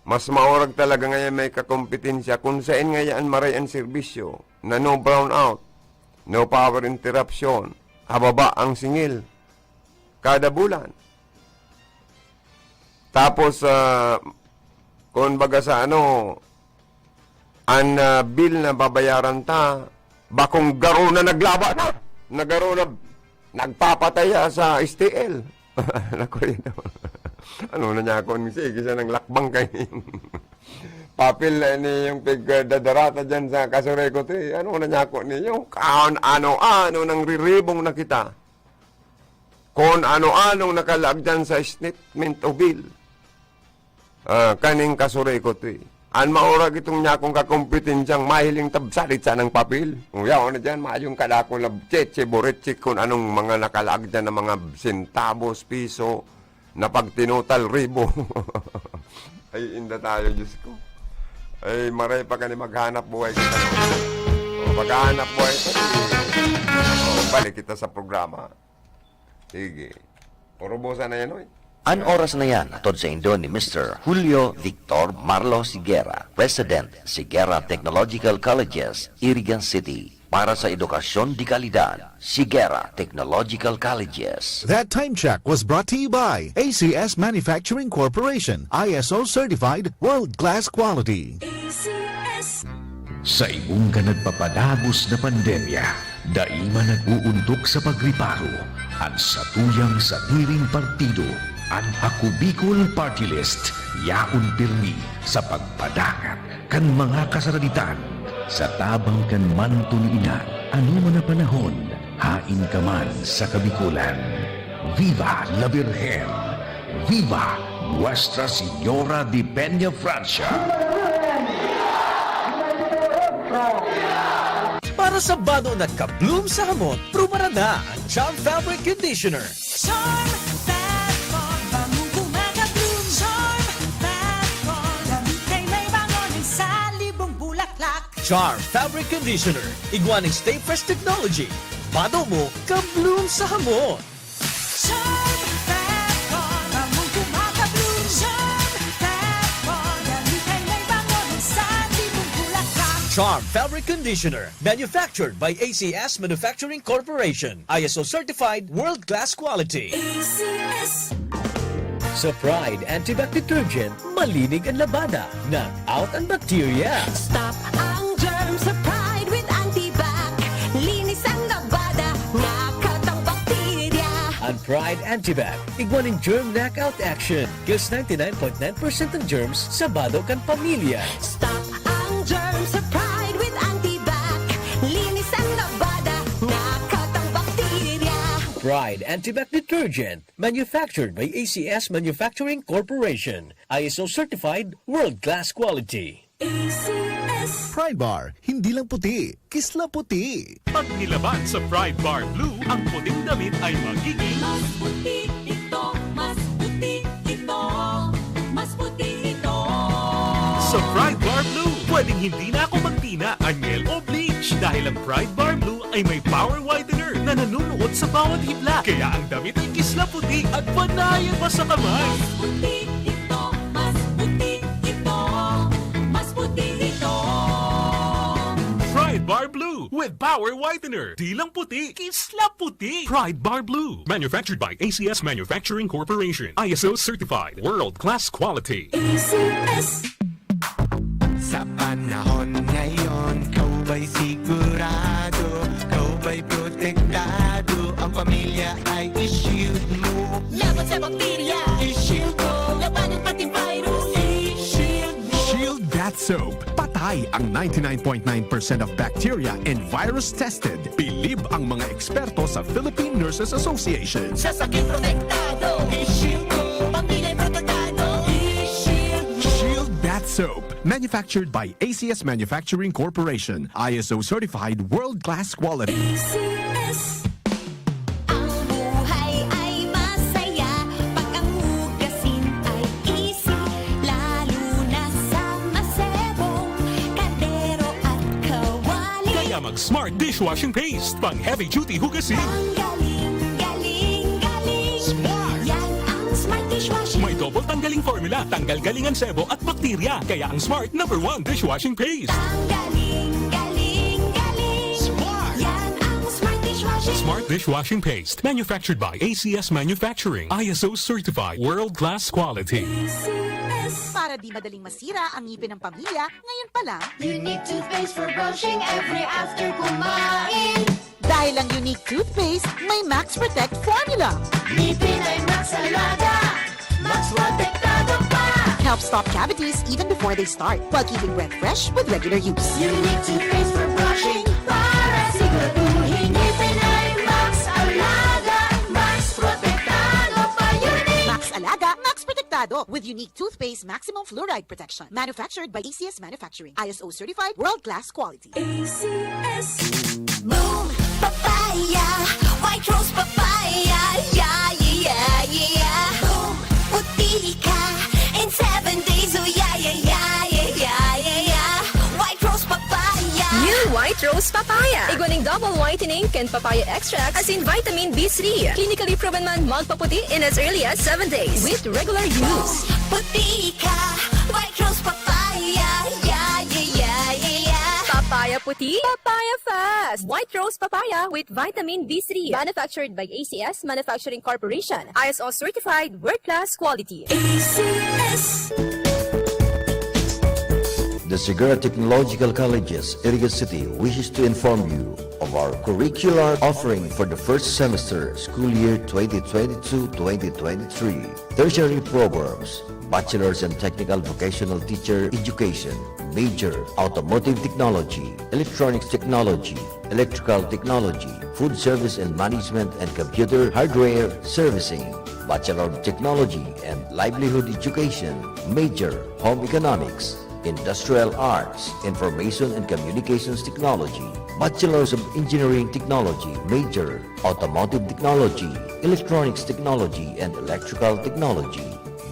mas maurag talaga ngayon may kakompetensya kung sain ngayon maray ang serbisyo na no brownout, no power interruption, hababa ang singil kada bulan. Tapos, ah, kung baga sa ano, an, ah, bill na babayaran ta, bakong garo na naglaba na, na garo na nagpapataya sa S T L. Naku, yun naman. Ano na niya ako, sige, siya nang lakbang kay papel na ini yung pigdadarata dyan sa Kasureco Three. Ano na niya ako ninyo? Kaon, ano, ano, nang riribong na kita. Kung ano-anong nakalaag dyan sa statement o bill. Ah, kaning Kasureco Three. An maurag itong niya akong kakompetensyang mahiling tabsalit sa nang papel. Uyaw na dyan, mayong kadakon na cheche, boreche, kung anong mga nakalaag dyan na mga sentabos, piso, na pagtinutal, ribo. Ay, inda tayo, Diyos ko. Ay, maray pa kani maghanap buhay kita, no? O, maghanap buhay pa, eh. O, balik kita sa programa. Sige. Purubosa na yan, oy. An oras na yan, hatod saindo ni Mister Julio Victor Marlo Siguera, President, Siguera Technological Colleges, Irigan City. Para sa edukasyon de kalidad, Siguera Technological Colleges. That time check was brought to you by A C S Manufacturing Corporation, I S O certified, world-class quality. A C S. Sa ibong kan nagpapadagos na pandemya, dai man nag-uuntok sa pagreparo an satuyang sadiring partido. An Ako Bicol Party List, yaon pirmi sa pagpadangat kan mga kasaraditan sa tabang kan manto ni Ina. Ano man na panahon, hain ka man sa Kabikolan. Viva la Virgen! Viva Nuestra Señora de Peña Francia! Para sa bado na ka-bloom sa hamot, prubarada ang Charm Fabric Conditioner. Charm Fat Ball, bangong kumaka-bloom. Charm Fat Ball, gamitin may bango ng salibong bulaklak. Charm Fabric Conditioner, igwa ning Stay Fresh Technology. Bado mo, ka-bloom sa hamot. Charm Fat Ball, bangong kumaka-bloom. Charm Fat Ball, gamitin may bango ng salibong bulaklak. Charm Fabric Conditioner, manufactured by A C S Manufacturing Corporation. I S O certified, world-class quality. A C S. Sa Pride Antibac Detergent, malinig ang labada, knock out ang bakterya. Stop ang germs sa Pride with Antibac. Linis ang labada, knock out ang bakterya. Ang Pride Antibac, igwa nin germ knockout action. Kills ninety-nine point nine percent ng germs sa bado kan pamilya. Stop ang germs sa Pride with Antibac. Linis ang labada, knock out ang bakterya. Pride Antibac Detergent, manufactured by A C S Manufacturing Corporation. I S O certified, world-class quality. A C S. Pride Bar, hindi lang puti, kisla puti. Pag nilaban sa Pride Bar Blue, ang puting damit ay magiging Mas puti ito, mas puti ito, mas puti ito. Sa Pride Bar Blue, pwedeng hindi na ako magtina, anyel o bleach dahil ang Pride Bar Blue ay may power whitener na nanunuot sa bawat hibla. Kaya ang damit ay kisla puti at panayan pa sa kamay. Mas puti ito, mas puti ito, mas puti ito. Pride Bar Blue with power whitener. Di lang puti, kisla puti. Pride Bar Blue. Manufactured by A C S Manufacturing Corporation. I S O certified. World class quality. A C S. Sa panahon ngayon, ikaw ba'y sigurado? Ikaw ba'y protektado? Ang pamilya ay i-shield mo. Laban sa bakterya, I-shield mo. Labanan pati virus, i-shield mo. Shield Bath Soap. Patay ang ninety-nine point nine percent of bacteria and virus tested. Bilib ang mga eksperto sa Philippine Nurses Association. Sa sakit protektado, i-shield mo. Pamilya protektado, i-shield mo. Shield Bath Soap. Manufactured by A C S Manufacturing Corporation. I S O certified world-class quality. A C S. Ang buhay ay masaya pag ang hugasin ay easy, lalo na sa masebong kaldero at kawali. Kaya mag Smart Dishwashing Paste, pang heavy duty hugasin. Ang galing, galing, galing. Smart. Yan ang Smart Dishwashing. May double tanggaling formula, tanggal galing ang sebo at bakterya. Kaya ang Smart number one dishwashing paste. Ang galing, galing, galing. Smart. Yan ang Smart Dishwashing. Smart Dishwashing Paste, manufactured by A C S Manufacturing, I S O certified, world-class quality. A C S. Para di madaling masira ang ngipin ng pamilya, ngayon pa lang, Unique toothpaste for brushing every after kumain. Dahil ang Unique Toothpaste may Max Protect Formula. Ngipin ay Max Alaga, Max Protektado pa. Helps stop cavities even before they start, while keeping breath fresh with regular use. Unique toothpaste for brushing para siguraduhin ngipin ay Max Alaga, Max Protektado pa. Unique. Max Alaga, Max Protektado with Unique Toothpaste Maximum Fluoride Protection. Manufactured by A C S Manufacturing. I S O certified, world-class quality. A C S. Boom! Papaya! White Rose Papaya! Yeah, yeah, yeah, yeah! Boom! Puti ka in seven days! Oh, yeah, yeah, yeah, yeah, yeah, yeah, yeah! White Rose Papaya! New White Rose Papaya. Igwa ning double whitening kan papaya extract asin vitamin B three. Clinically proven man magpaputi in as early as seven days with regular use. Puti ka! White Rose Papaya! Yeah, yeah, yeah, yeah, yeah! Papaya puti, papaya fast. White Rose Papaya with vitamin B three. Manufactured by A C S Manufacturing Corporation. I S O certified, world-class quality. A C S. The Segura Technological Colleges, Iriga City, wishes to inform you of our curricular offering for the first semester, school year twenty twenty-two twenty twenty-three. Tertiary programs, Bachelor's and Technical Vocational Teacher Education, major, Automotive Technology, Electronics Technology, Electrical Technology, Food Service and Management and Computer Hardware Servicing, Bachelor of Technology and Livelihood Education, major, Home Economics, Industrial Arts, Information and Communications Technology, Bachelors of Engineering Technology, major, Automotive Technology, Electronics Technology and Electrical Technology,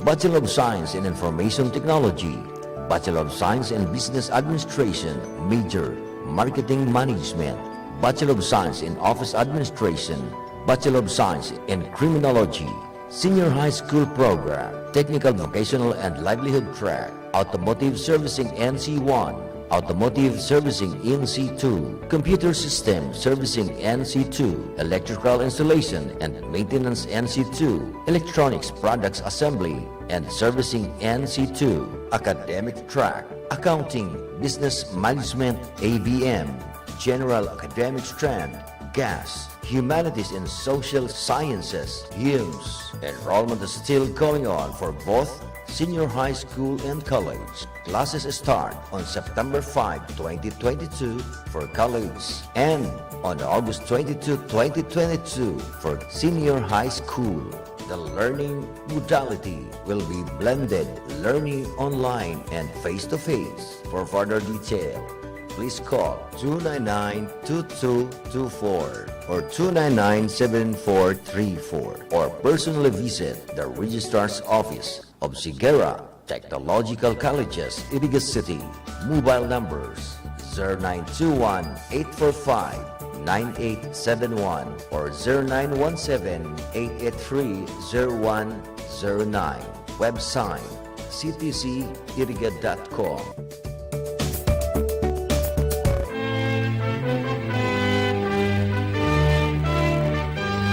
Bachelor of Science in Information Technology, Bachelor of Science in Business Administration, major, Marketing Management, Bachelor of Science in Office Administration, Bachelor of Science in Criminology, Senior High School Program, Technical Vocational and Livelihood Track, Automotive Servicing N C one, Automotive Servicing N C two, Computer System Servicing N C two, Electrical Installation and Maintenance N C two, Electronics Products Assembly and Servicing N C two, Academic Track, Accounting, Business Management, A B M, General Academic Strand, Gas, Humanities and Social Sciences, HUMS. Enrollment is still going on for both senior high school and college. Classes start on September five, twenty twenty-two for college and on August twenty-two, twenty twenty-two for senior high school. The learning modality will be blended learning online and face-to-face. For further detail, Please call two nine nine two two two four or two nine nine seven four three four or personally visit the Registrar's Office of Sigera Technological Colleges, Iriga City. Mobile numbers zero nine two one eight four five nine eight seven one or zero nine one seven eight eight three zero one zero nine. Website, c t c iriga dot com.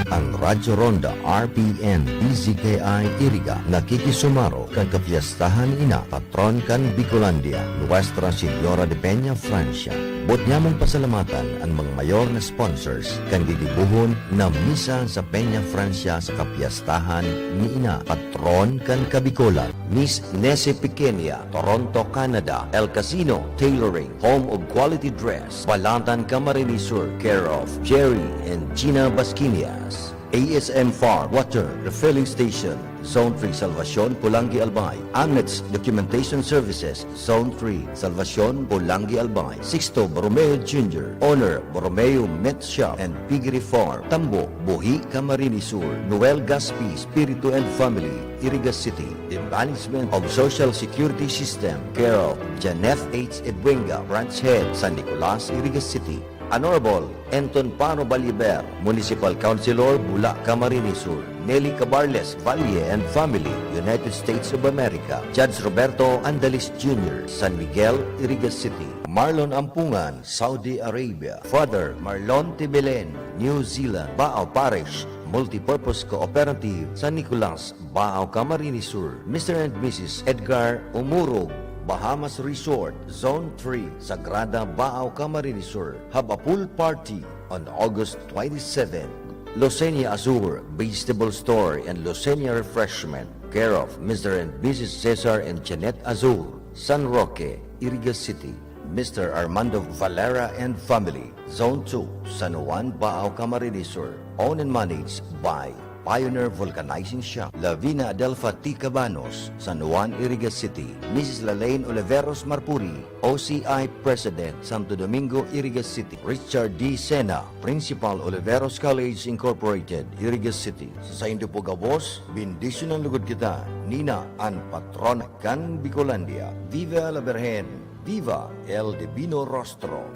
Ang Radyo Ronda R P N D Z K I Iriga nakikisumaro kan kapiyestahan ni Ina, patron kan Bicolandia, Nuestra Señora de Peña, Francia. Boot nyamong pasalamatan an mga mayor na sponsors kan gigibohon na misa sa Peña Francia sa kapiyestahan ni Ina, patron kan Kabicolan. Miss Nese Pequeña, Toronto, Canada, El Casino Tailoring, home of quality dress, Balatan, Camarines Sur, care of Jerry and Gina Basquinias. A S M Farm, water refilling station, Zone three, Salvacion, Polangui, Albay. Annex Documentation Services, Zone three, Salvacion, Polangui, Albay. Sixto Borromeo Junior, owner, Borromeo Meat Shop and Piggery Farm, Tambo, Bohi, Camarines Sur. Noel Gaspi, Espiritu and Family, Iriga City. The Management of Social Security System, care of Janeth H. Edwinga, Branch Head, San Nicolas, Iriga City. Honorable Enton Pano Baliber, Municipal Councilor, Bula, Camarines Sur. Nelly Cabarles Valle and family, United States of America. Judge Roberto Andalis Junior, San Miguel, Iriga City. Marlon Ampungan, Saudi Arabia. Father Marlon Tibelen, New Zealand, Baao Parish, Multipurpose Cooperative, San Nicolas, Baao, Camarines Sur. Mister and Missus Edgar Umurog, Bahamas Resort, Zone three, Sagrada, Baao, Camarines Sur. Have a pool party on August twenty-seven. Losenia Azul Vegetable Store and Losenia Refreshment, care of Mister and Missus Cesar and Jeanette Azul, San Roque, Iriga City. Mister Armando Valera and family, Zone two, San Juan, Baao, Camarines Sur. Owned and managed by Pioneer Vulcanizing Shop, Lavina Adelfa T. Cabanos, San Juan, Iriga City. Missus Lalaine Oliveros Marpuri, O C I President, Santo Domingo, Iriga City. Richard D. Sena, Principal, Oliveros College Incorporated, Iriga City. Sa saindo po gabos, bendisyonan lugod kita, Nina, an patrona kan Bicolandia. Viva la Virgen! Viva el Divino Rostro!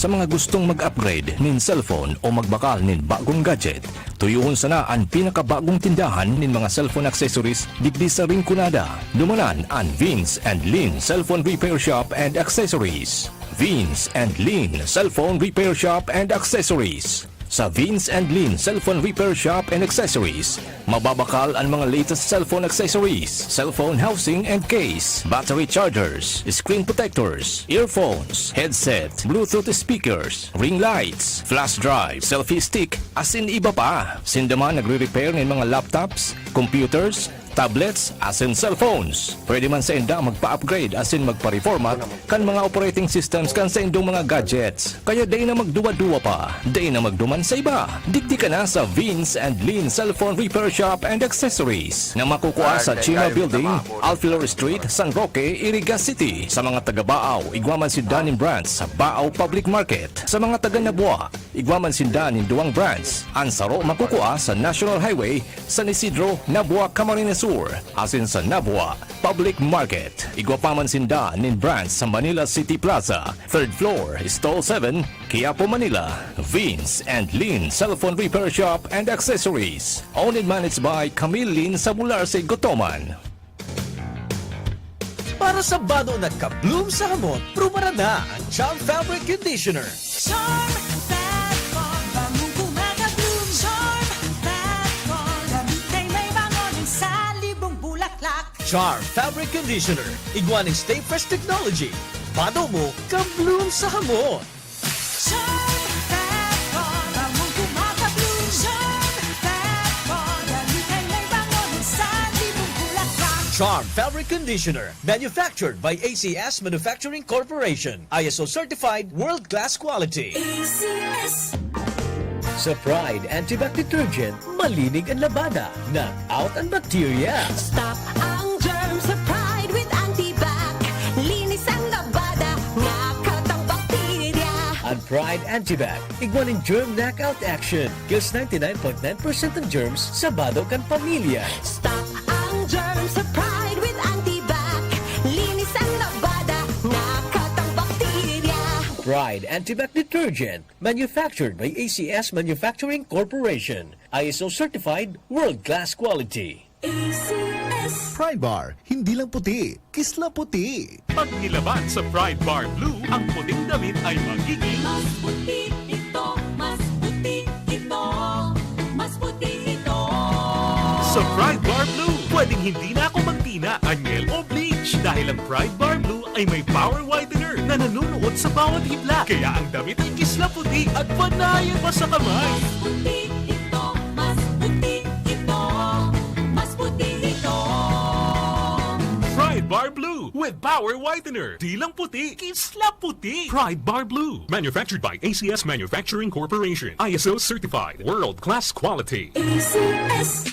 Sa mga gustong mag-upgrade nin cellphone o magbakal nin bagong gadget, tuyohon sana an pinakabagong tindahan nin mga cellphone accessories digdi sa Rinconada. Dumanan an Vince and Lin Cellphone Repair Shop and Accessories. Vince and Lin Cellphone Repair Shop and Accessories. Sa Vince and Lin Cellphone Repair Shop and Accessories, mababakal an mga latest cellphone accessories, cellphone housing and case, battery chargers, screen protectors, earphones, headset, Bluetooth speakers, ring lights, flash drive, selfie stick, asin iba pa. Sinda man nagre-repair nin mga laptops, computers, tablets, asin cellphones. Pwede man sainda magpa-upgrade asin magpa-reformat kan mga operating systems kan saindong mga gadgets. Kaya dai na magduwa-duwa pa, dai na magduman sa iba. Digdi ka na sa Vince and Lin Cellphone Repair Shop and Accessories na makukua sa Chima Building, Alfilor Street, San Roque, Iriga City. Sa mga taga Baao, igwa man sinda nin branch sa Baao Public Market. Sa mga taga Nabua, igwa man sinda nin duwang branch. An saro makukua sa National Highway, San Isidro, Nabua, Camarines Sur, asin sa Nabua Public Market. Igwa pa man sinda nin branch sa Manila City Plaza, third floor, stall seven, Quiapo, Manila. Vince and Lin Cellphone Repair Shop and Accessories. Owned and managed by Camille Lin Sabularse Gotoman. Para sa bado na ka-bloom sa hamot, prubarada ang Charm Fabric Conditioner. Charm Fat Bar, bangong kumaka-bloom. Charm Fat Bar, gamitin may bango nin salibong bulaklak. Charm Fabric Conditioner, igwa nin Stay Fresh Technology. Bado mo, ka-bloom sa hamot. Charm Fat Bar, bangong kumaka-bloom. Charm Fat Bar, gamitin may bango nin salibong bulaklak. Charm Fabric Conditioner, manufactured by A C S Manufacturing Corporation. I S O certified, world-class quality. A C S. Sa Pride Antibac Detergent, malinig ang labada, knock out ang bakterya. Stop ang germs sa Pride with Antibac. Linis ang labada, knock out ang bakterya. Ang Pride Antibac, igwa nin germ knockout action. Kills ninety-nine point nine percent ng germs sa bado kan pamilya. Stop ang germs sa Pride with Antibac. Linis ang labada, knock out ang bakterya. Pride Antibac Detergent. Manufactured by A C S Manufacturing Corporation. I S O certified, world-class quality. A C S. Pride Bar, hindi lang puti, kisla puti. Pag nilaban sa Pride Bar Blue, ang puting damit ay magiging Mas puti ito, mas puti ito, mas puti ito. Sa Pride Bar Blue, pwedeng hindi na ako magtina, anyel o bleach dahil ang Pride Bar Blue ay may power whitener na nanunuot sa bawat hibla. Kaya ang damit ay kisla puti at panayan pa sa kamay. Mas puti ito, mas puti ito, mas puti ito. Pride Bar Blue with power whitener. Di lang puti, kisla puti. Pride Bar Blue. Manufactured by A C S Manufacturing Corporation. I S O certified. World class quality. A C S.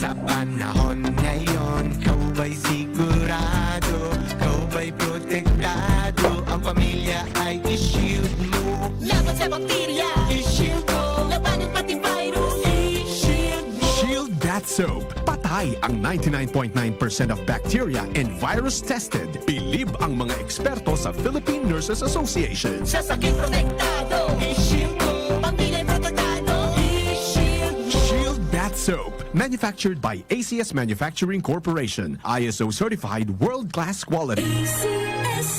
Sa panahon ngayon, ikaw ba'y sigurado? Ikaw ba'y protektado? Ang pamilya ay i-shield mo. Laban sa bakterya, i-shield mo. Labanan pati virus, i-shield mo. Shield Bath Soap. Patay ang ninety-nine point nine percent of bacteria and virus tested. Bilib ang mga eksperto sa Philippine Nurses Association. Sa sakit protektado, i-shield mo. Pamilya protektado, i-shield mo. Shield Bath Soap. Manufactured by A C S Manufacturing Corporation. I S O certified world-class quality. A C S.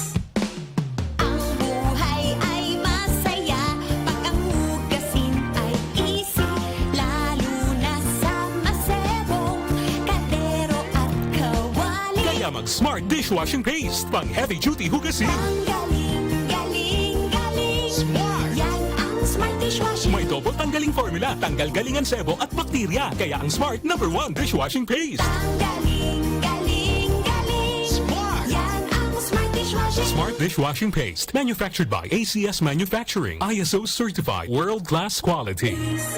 Ang buhay ay masaya pag ang hugasin ay easy, lalo na sa masebong kaldero at kawali. Kaya mag Smart Dishwashing Paste, pang heavy duty hugasin. Ang galing, galing, galing. Smart. Yan ang Smart Dishwashing. May double tanggaling formula, tanggal galing ang sebo at bakterya. Kaya ang Smart number one dishwashing paste. Ang galing, galing, galing. Smart. Yan ang Smart Dishwashing. Smart Dishwashing Paste. Manufactured by A C S Manufacturing. I S O certified. World class quality. A C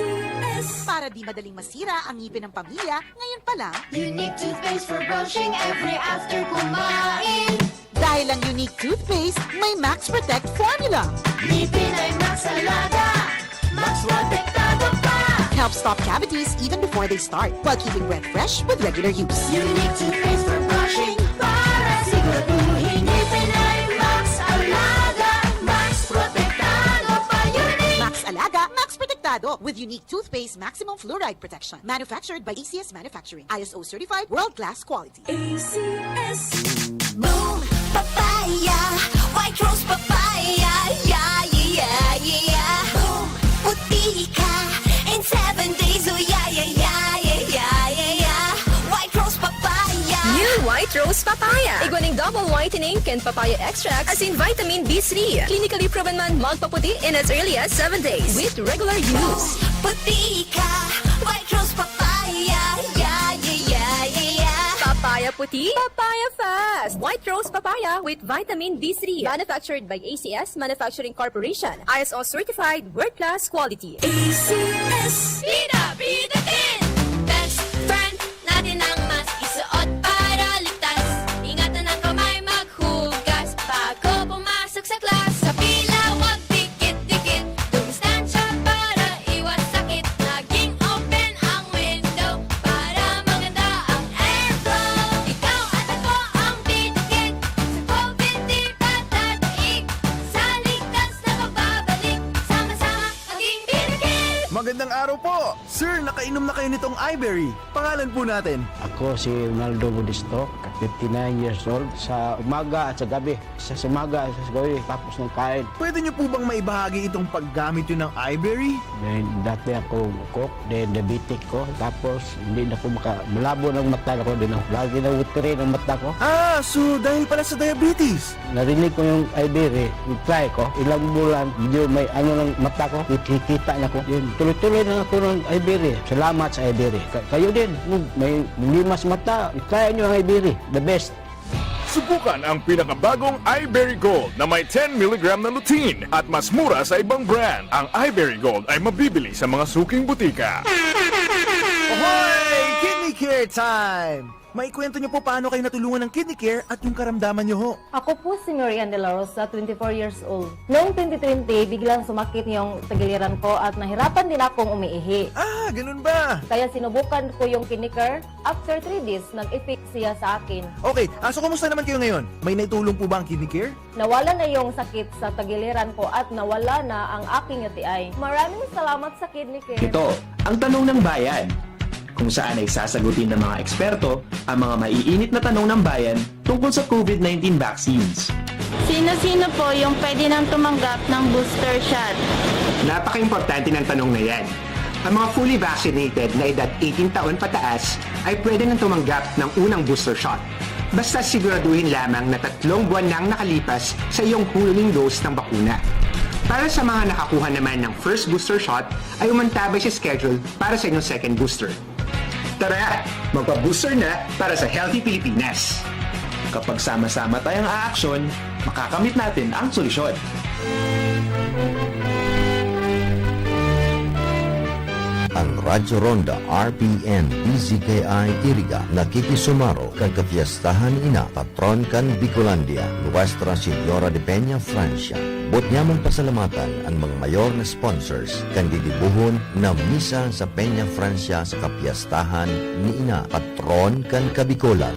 S. Para di madaling masira ang ngipin ng pamilya, ngayon pa lang. Unique toothpaste for brushing every after kumain. Dahil ang Unique toothpaste may Max Protect formula. Ngipin ay Max Alaga, Max Protektado pa. Help stop cavities even before they start, while keeping breath fresh with regular use. Unique toothpaste for brushing para siguraduhin ngipin ay Max Alaga, Max Protektado pa. Unique. Max Alaga, Max Protektado with Unique Toothpaste Maximum Fluoride Protection. Manufactured by A C S Manufacturing. I S O certified, world-class quality. A C S. Boom Papaya, White Rose Papaya, yeah, yeah, yeah, yeah. Boom, puti ka in seven days, oh yeah, yeah, yeah, yeah, yeah, yeah, yeah. White Rose Papaya. New White Rose Papaya. Igwa ning double whitening kan papaya extract, asin vitamin B three. Clinically proven man magpaputi in as early as seven days with regular use. Puti ka, White Rose Papaya, yeah, yeah, yeah, yeah, yeah. Papaya puti, papaya fast. White Rose Papaya with vitamin B three. Manufactured by A C S Manufacturing Corporation. I S O certified, world class quality. A C S. Bida, bida din! Best friend natin ang mask, isuot para ligtas. Ingatan ang kamay, maghugas bago pumasok sa class. Sa pila, wag dikit-dikit. Dumistansya para iwas sakit. Maging open ang window para maganda ang airflow. Ikaw at ako ang didikit. Sa COVID, di pa tataig. Sa ligtas na pagbabalik, sama-sama maging didikit. Magandang araw po! Sir, nakainom na kayo nitong Iberry? Pangalan po natin. Ako si Ronaldo Modesto, fifty-nine years old. Sa umaga at sa gabi, sa, sa umaga at sa gabi, tapos ng kain. Pwede niyo po bang maibahagi itong paggamit niyo ng Iberry? Then, dati ako ukok, then diabetic ko, tapos hindi na ko maka-, malabo ng mata ko, din ako, lagi na watery ng mata ko. Ah, so dahil pala sa diabetes? Narinig ko yung Iberry, i-try ko, ilang bulan, medyo may ano ng mata ko, nakikita na ko. Yun, tuloy-tuloy na ako ng Iberry. Salamat sa Iberry. Ka-, kayo din, kung may limas mata, i-try nyo ang Iberry. The best. Subukan ang pinakabagong Iberry Gold na may ten milligram na lutein at mas mura sa ibang brand. Ang Iberry Gold ay mabibili sa mga suking butika. Ahoy! Kidney Care Time! Maikwento niyo po paano kayo natulungan ng Kidney Care at yung karamdaman niyo ho. Ako po si Marian De La Rosa, twenty-four years old. Noong twenty twenty, biglang sumakit yung tagiliran ko at nahirapan din akong umiihi. Ah, ganun ba? Kaya sinubukan ko yung Kidney Care. After three days, nag-effect siya sa akin. Okay, ah, so kumusta naman kayo ngayon? May naitulong po ba ang Kidney Care? Nawala na yung sakit sa tagiliran ko at nawala na ang aking U T I. Maraming salamat sa Kidney Care. Ito ang Tanong ng Bayan, kung saan ay sasagutin ng mga eksperto ang mga maiinit na tanong ng bayan tungkol sa COVID nineteen vaccines. Sino-sino po yung pwede nang tumanggap ng booster shot? Napaka-importante ng tanong na yan. Ang mga fully vaccinated na edad eighteen taon pataas ay pwede nang tumanggap ng unang booster shot. Basta siguraduhin lamang na tatlong buwan nang nakalipas sa iyong huling dose ng bakuna. Para sa mga nakakuha naman ng first booster shot, ay umantabay sa schedule para sa inyong second booster. Tara, magpa-booster na para sa Healthy Pilipinas! Kapag sama-sama tayong aaksyon, makakamit natin ang solusyon. Ang Radyo Ronda R P N D Z K I Iriga nakikisumaro kan kapiyastahan ina patron kan Bicolandia, Nuestra Señora de Peña, Francia. Bot nyamong pasalamatan an mga mayor na sponsors kan gigibohon na misa sa Peña, Francia sa kapiyastahan ni ina patron kan Kabikolan.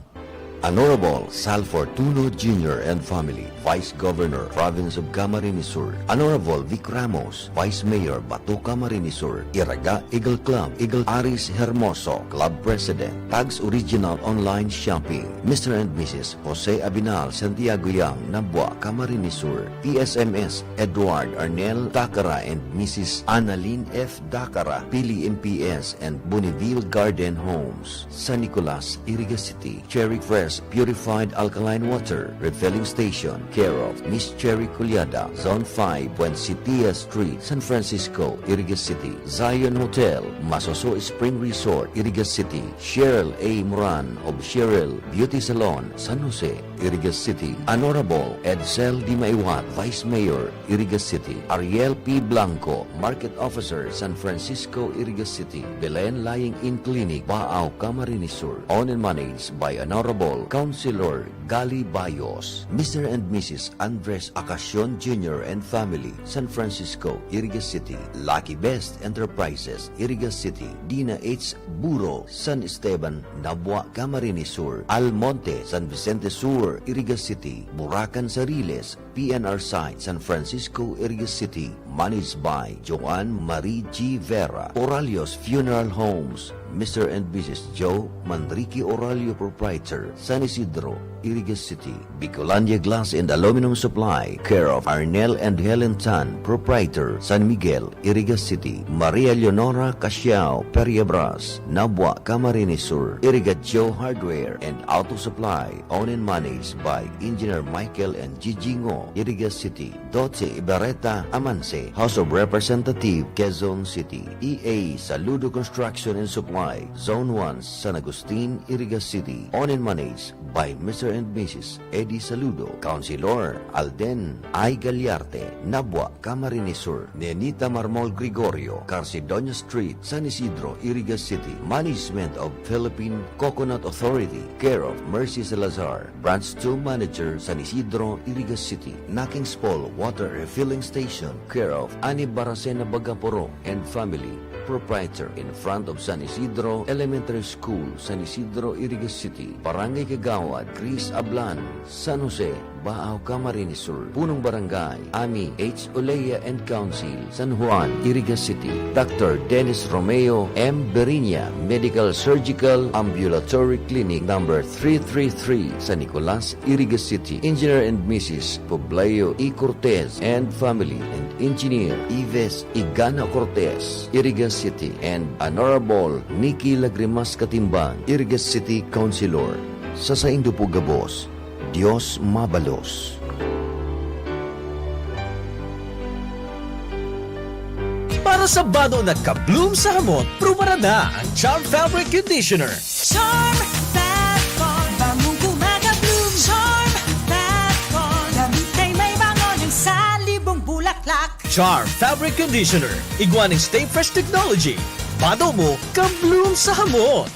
Honorable Sal Fortuno Junior and family, Vice Governor, Province of Camarines Sur. Honorable Vic Ramos, Vice Mayor, Bato, Camarines Sur. Iraga Eagle Club, Eagle Aris Hermoso, Club President, Tags Original Online Shopping. Mister and Missus Jose Abinal Santiago Yang, Nabua, Camarines Sur. P S M S, Edward Arnel Dacara and Missus Annalyn F Dacara, Pili M P S and Boniville Garden Homes, San Nicolas, Iriga City. Cherry Fresh Purified Alkaline Water Refilling Station, care of Miss Cherry Culiada, Zone five, Buensitia Street, San Francisco, Iriga City. Zion Hotel, Masoso Spring Resort, Iriga City. Cheryl A Moran of Cheryl Beauty Salon, San Jose, Iriga City. Honorable Edsel Dimaiwat, Vice Mayor, Iriga City. Ariel P Blanco, Market Officer, San Francisco, Iriga City. Belen Lying-in Clinic, Baao, Camarines Sur. Owned and managed by Honorable Councilor Gali Bayos. Mister and Missus Andres Acacion Junior and family, San Francisco, Iriga City. Lucky Best Enterprises, Iriga City. Dina H Buro, San Esteban, Nabua, Camarines Sur. Almonte, San Vicente Sur, Iriga City. Buracan Sariles, P N R Site, San Francisco, Iriga City. Managed by Joanne Marie G Vera. Oralios Funeral Homes, Mister and Missus Joe Manrique Oralio, Proprietor, San Isidro, Iriga City. Bicolandia Glass and Aluminum Supply, care of Arnel and Helen Tan, Proprietor, San Miguel, Iriga City. Maria Leonora Casiao Periabras, Nabua, Camarines Sur. Iriga Joe Hardware and Auto Supply, owned and managed by Engineer Michael and Gigi Ngo, Iriga City. Doce Ibarreta Amanse, House of Representative, Quezon City. E A Saludo Construction and Supply, Zone one, San Agustin, Iriga City. Owned and managed by Mister and Missus Eddie Saludo, Councilor Alden I Galiarte, Nabua, Camarines Sur. Nenita Marmol Gregorio, Carcedonia Street, San Isidro, Iriga City. Management of Philippine Coconut Authority, care of Mercy Salazar, Branch two Manager, San Isidro, Iriga City. Naking's Paul Water Refilling Station, care of Ani Baracena Bagaporo and family, proprietor, in front of San Isidro Elementary School, San Isidro, Iriga City. Barangay Kagawad Chris Ablan, San Jose, Baao, Camarines Sur. Punong Barangay Ami H Olea and Council, San Juan, Iriga City. Doctor Dennis Romeo M Berinya, Medical Surgical Ambulatory Clinic number three three three, San Nicolas, Iriga City. Engineer and Missus Pobleo E Cortez and family, and Engineer Ives Igana Cortez, Iriga City, and Honorable Nikki Lagrimas Katimbang, Iriga City Councilor. Sa saindo po gabos, Dios mabalos. Para sa bano na ka-bloom sa hamot, prubaran na ang Charm Fabric Conditioner. Charm Fab Foam, bangong kumaga-bloom. Charm Laklak. Charm Fabric Conditioner. Igwa ning Stay Fresh Technology. Bado mo, ka-bloom sa hamot.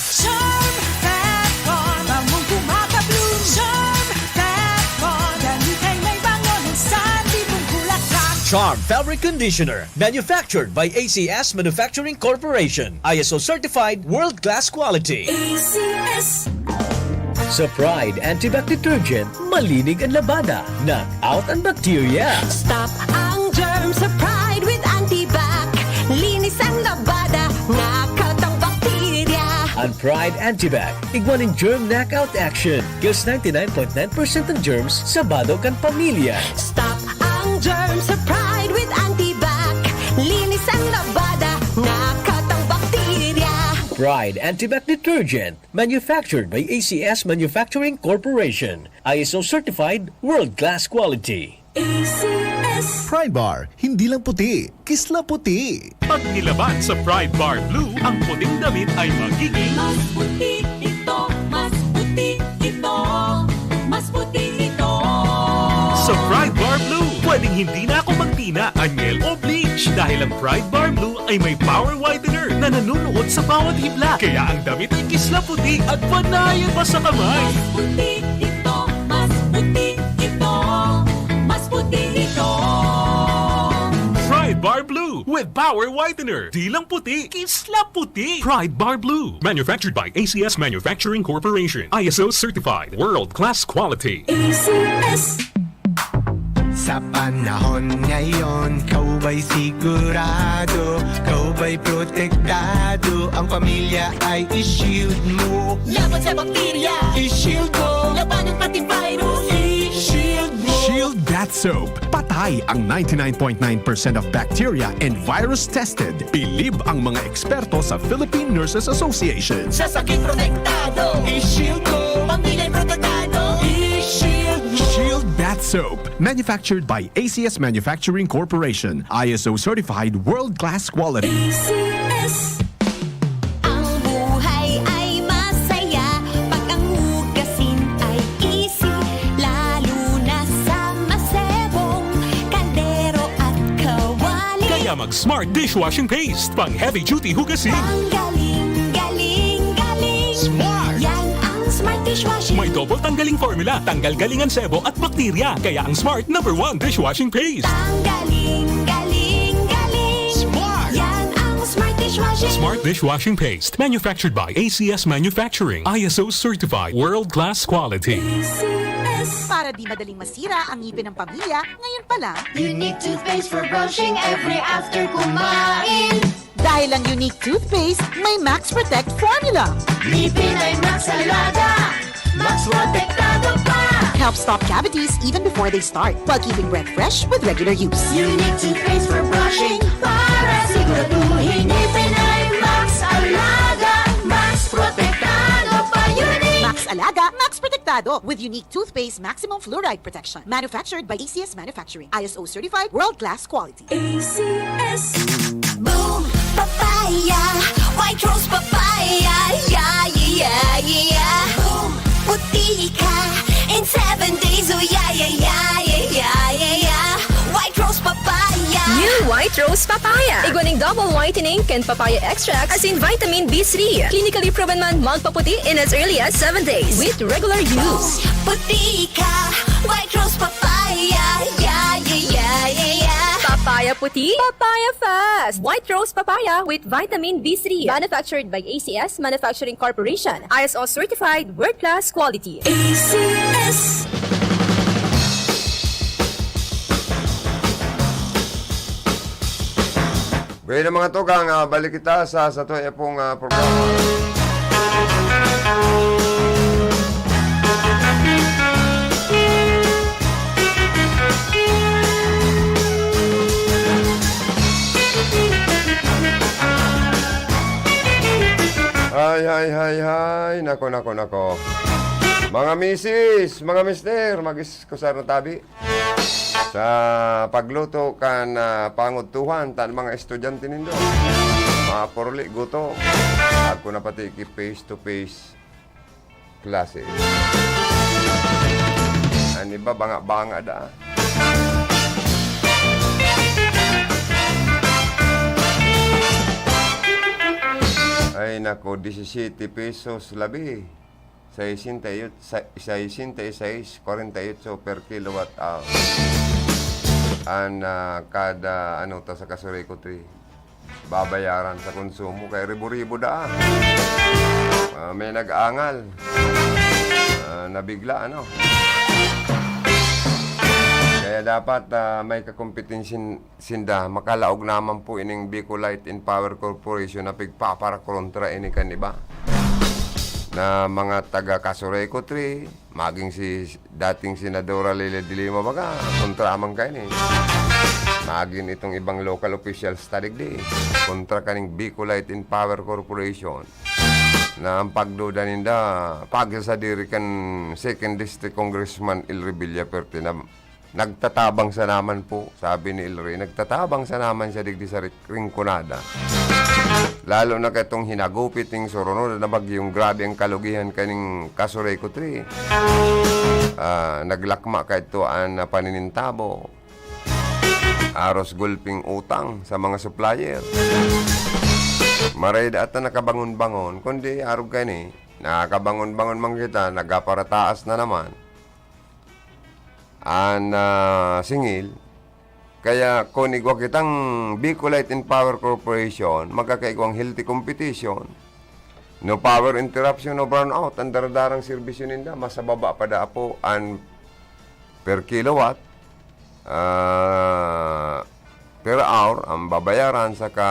Charm Fab Bar, bangong kumaka-bloom. Charm Fab Bar, dali kay may bango ng santi mong bulaklak. Charm Fabric Conditioner. Manufactured by A C S Manufacturing Corporation. I S O certified, world-class quality. A C S. Sa Pride Antibac Detergent, malinig an labada, knock out an bakterya. Stop ang germ sa Pride with Antibac. Linis ang labada, knock out ang bakterya. An Pride Antibac, igwa nin germ knockout action. Kills ninety-nine point nine percent ng germs sa bado kan pamilya. Stop ang germ sa Pride with Antibac. Linis ang labada, knock out ang bakterya. Pride Antibac Detergent, manufactured by A C S Manufacturing Corporation. I S O certified, world-class quality. A C S. Pride Bar, hindi lang puti, kisla puti. Pag nilaban sa Pride Bar Blue, ang puting damit ay magiging mas puti ito, mas puti ito, mas puti ito. Sa Pride Bar Blue, pwedeng hindi na ako magtina, anyel o bleach dahil ang Pride Bar Blue ay may power whitener na nanunuot sa bawat hibla. Kaya ang damit ay kisla puti at panayan pa sa kamay. Mas puti ito, mas puti ito, mas puti ito. Pride Bar Blue with Power Whitener. Di lang puti, kisla puti. Pride Bar Blue. Manufactured by A C S Manufacturing Corporation. I S O certified. World class quality. A C S. Sa panahon ngayon, ikaw ba'y sigurado? Ikaw ba'y protektado? Ang pamilya ay i-shield mo. Laban sa bakterya, i-shield mo. Labanan pati virus, i-shield mo. Shield Bath Soap. Patay ang ninety-nine point nine percent of bacteria and virus tested. Bilib ang mga eksperto sa Philippine Nurses Association. Sa sakit protektado, i-shield mo. Pamilya'y protektado, i-shield mo. Shield Bath Soap. Manufactured by A C S Manufacturing Corporation. I S O certified, world-class quality. A C S. Ang buhay ay masaya pag ang hugasin ay easy, lalo na sa masebong kaldero at kawali. Kaya mag Smart Dishwashing Paste, pang heavy duty hugasin. Ang galing, galing, galing. Smart! Yan ang Smart Dishwashing. May double tanggaling formula, tanggal galing ang sebo at bakterya. Kaya ang Smart number one dishwashing paste. Tanggaling, galing, galing. Smart! Yan ang Smart Dishwashing. Smart Dishwashing Paste. Manufactured by A C S Manufacturing. I S O certified. World class quality. A C S. Para di madaling masira ang ngipin ng pamilya, ngayon pa lang. Unique toothpaste for brushing every after kumain. Dahil ang Unique Toothpaste may Max Protect Formula. Ngipin ay Max Alaga, Max Protektado pa. Helps stop cavities even before they start, while keeping breath fresh with regular use. Unique Toothpaste for brushing, para siguraduhin ngipin ay Max Alaga, Max Protektado pa. Unique! Max Alaga, Max Protektado, with Unique Toothpaste Maximum Fluoride Protection. Manufactured by A C S Manufacturing. I S O certified, world class quality. A C S. Boom! Papaya! White Rose Papaya! Yeah, yeah, yeah, yeah! Boom! Puti ka in seven days! Oh, yeah, yeah, yeah, yeah, yeah, yeah, yeah! White Rose Papaya! New White Rose Papaya. Igwa ning double whitening kan papaya extract asin vitamin B three. Clinically proven man magpaputi in as early as seven days with regular use. Puti ka! White Rose Papaya! Yeah, yeah, yeah, yeah, yeah! Papaya puti, papaya fast! White Rose Papaya with vitamin B three. Manufactured by A C S Manufacturing Corporation. I S O certified, world class quality. A C S. Gaya ng mga tugang, ah, balik kita sa, sa to, eh, pong, ah, programa. Hay, hay, hay, hay. Nako, nako, nako. Mga misis, mga mister, mag-iskusar na tabi. Sa pagluto kan, ah, pangudtuhan tan mga estudyante nindo. Mapurli guto. Agko na pati ki face to face klase. An iba, banga-banga da. Nako, disisiyete pesos labi. Sesenta y ocho, sa-, sesenta y seis, kwarenta y ocho per kilowatt hour. An, ah, kada, ano, ta sa Casureco three, babayaran sa konsumo kay ribo-ribo daa. Ah, may nag-angal. Ah, nabigla, ano? Kaya dapat, ah, may kakompetensya sinda, makalaog naman po ining Bicolite and Power Corporation na pigpaparakontra ini kan iba na mga taga Casureco three, maging si dating Senadora Leila de Lima baga, kontra man kaini. Maging itong ibang local officials ta digdi, kontra kaning Bicolite and Power Corporation na ang pagduda ninda, pagkasadiri kan Second District Congressman Elry Villafuerte na nagtatabang sana man po, sabi ni Elry, nagtatabang sana man siya digdi sa Ri-, Rinconada. Lalo na kaitong hinagupit ning surunod na bagyong grabe ang kalugihan kaning Casureco three. Ah, naglakma kaito an, ah, paninintabo. Aros gulping utang sa mga supplier. Maray da ata nakabangon-bangon, kundi arog kaini, nakabangon-bangon man kita, nagaparataas na naman an, ah, singil. Kaya kun igwa kitang Bicolite and Power Corporation, magkakaigwang healthy competition. No power interruption, no brownout, ang daradarang serbisyo ninda, mas sa baba pa daa po an per kilowatt, ah, per hour, ang babayaran, saka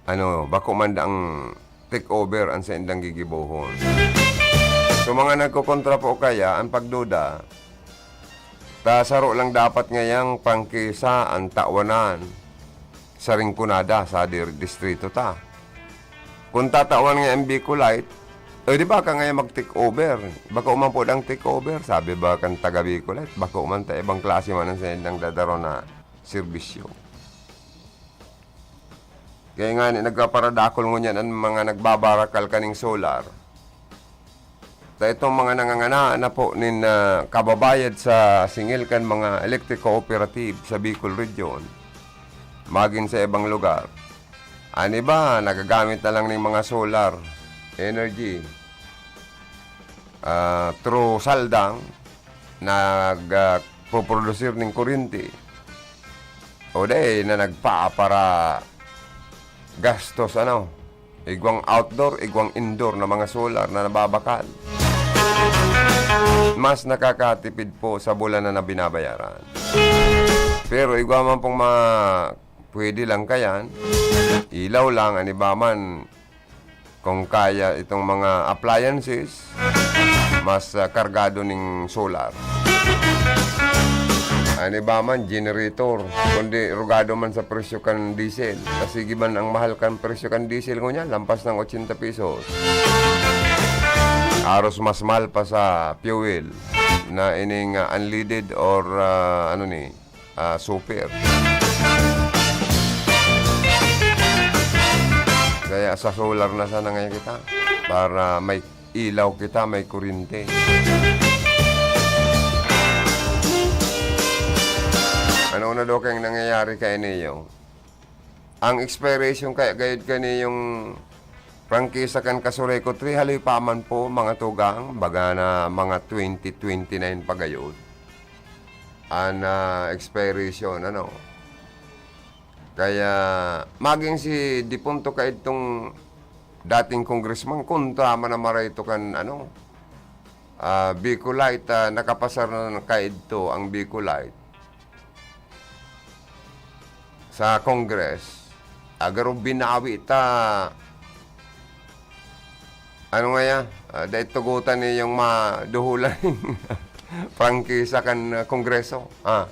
ano, bako man daang take over an saindang gigibohon. So, mga nagkokontra po kaya, ang pagduda, ta saro lang dapat ngayang prangkisa an tawanan sa Rinconada, sa dir-, distrito ta. Kung tatawan ngaya ang Bicolite, "Eh, di ba ka ngayon mag-take over? Bako man po daang take over," sabi ba kan taga Bicolite, "Bako man ta, ibang klase man ang saindang dadaro na serbisyo." Kaya nga ni, nagpaparadakol ngunyan an mga nagbabarakal kaning solar. Ta itong mga nangangana na po nin, ah, kababayad sa singil kan mga electric cooperative sa Bicol Region, magin sa ibang lugar. An iba, nagagamit na lang ning mga solar energy, ah, through saldang, nag, ah, poproducir ning kuryente. O dai na nagpaapara gastos, ano, igwang outdoor, igwang indoor na mga solar na nababakal. Mas nakakatipid po sa bulan na binabayaran. Pero igwa man pong ma-, pwede lang kayan, ilaw lang, an iba man, kung kaya itong mga appliances, mas, ah, kargado ning solar. An iba man, generator, kundi rugado man sa presyo kan diesel. Ta sige man ang mahal kan presyo kan diesel ngunyan, lampas ng ochenta pesos. Aros mas mahal pa sa fuel na ining, ah, unleaded or, ah, ano ni, ah, super. Kaya sa solar na sana ngayon kita para may ilaw kita, may kurinte. Ano na daw kayang nangyayari kay Neo? Ang expiration kaya gayud kani yung prangkisa kan Casureco three, haloy pa man po, mga tugang, baga na mga twenty twenty-nine pa gayud an, ah, expiration, ano. Kaya, maging si defunto kaidtong dating congressman, kontra man na maray ito kan, ano, ah, Bicolite, ah, nakapasar na kaidto ang Bicolite sa Congress. Agaro binawi ta, ano nga ya, ah, dai tugotan ni yung maduhulan prangkisa kan, ah, Kongreso. Ah.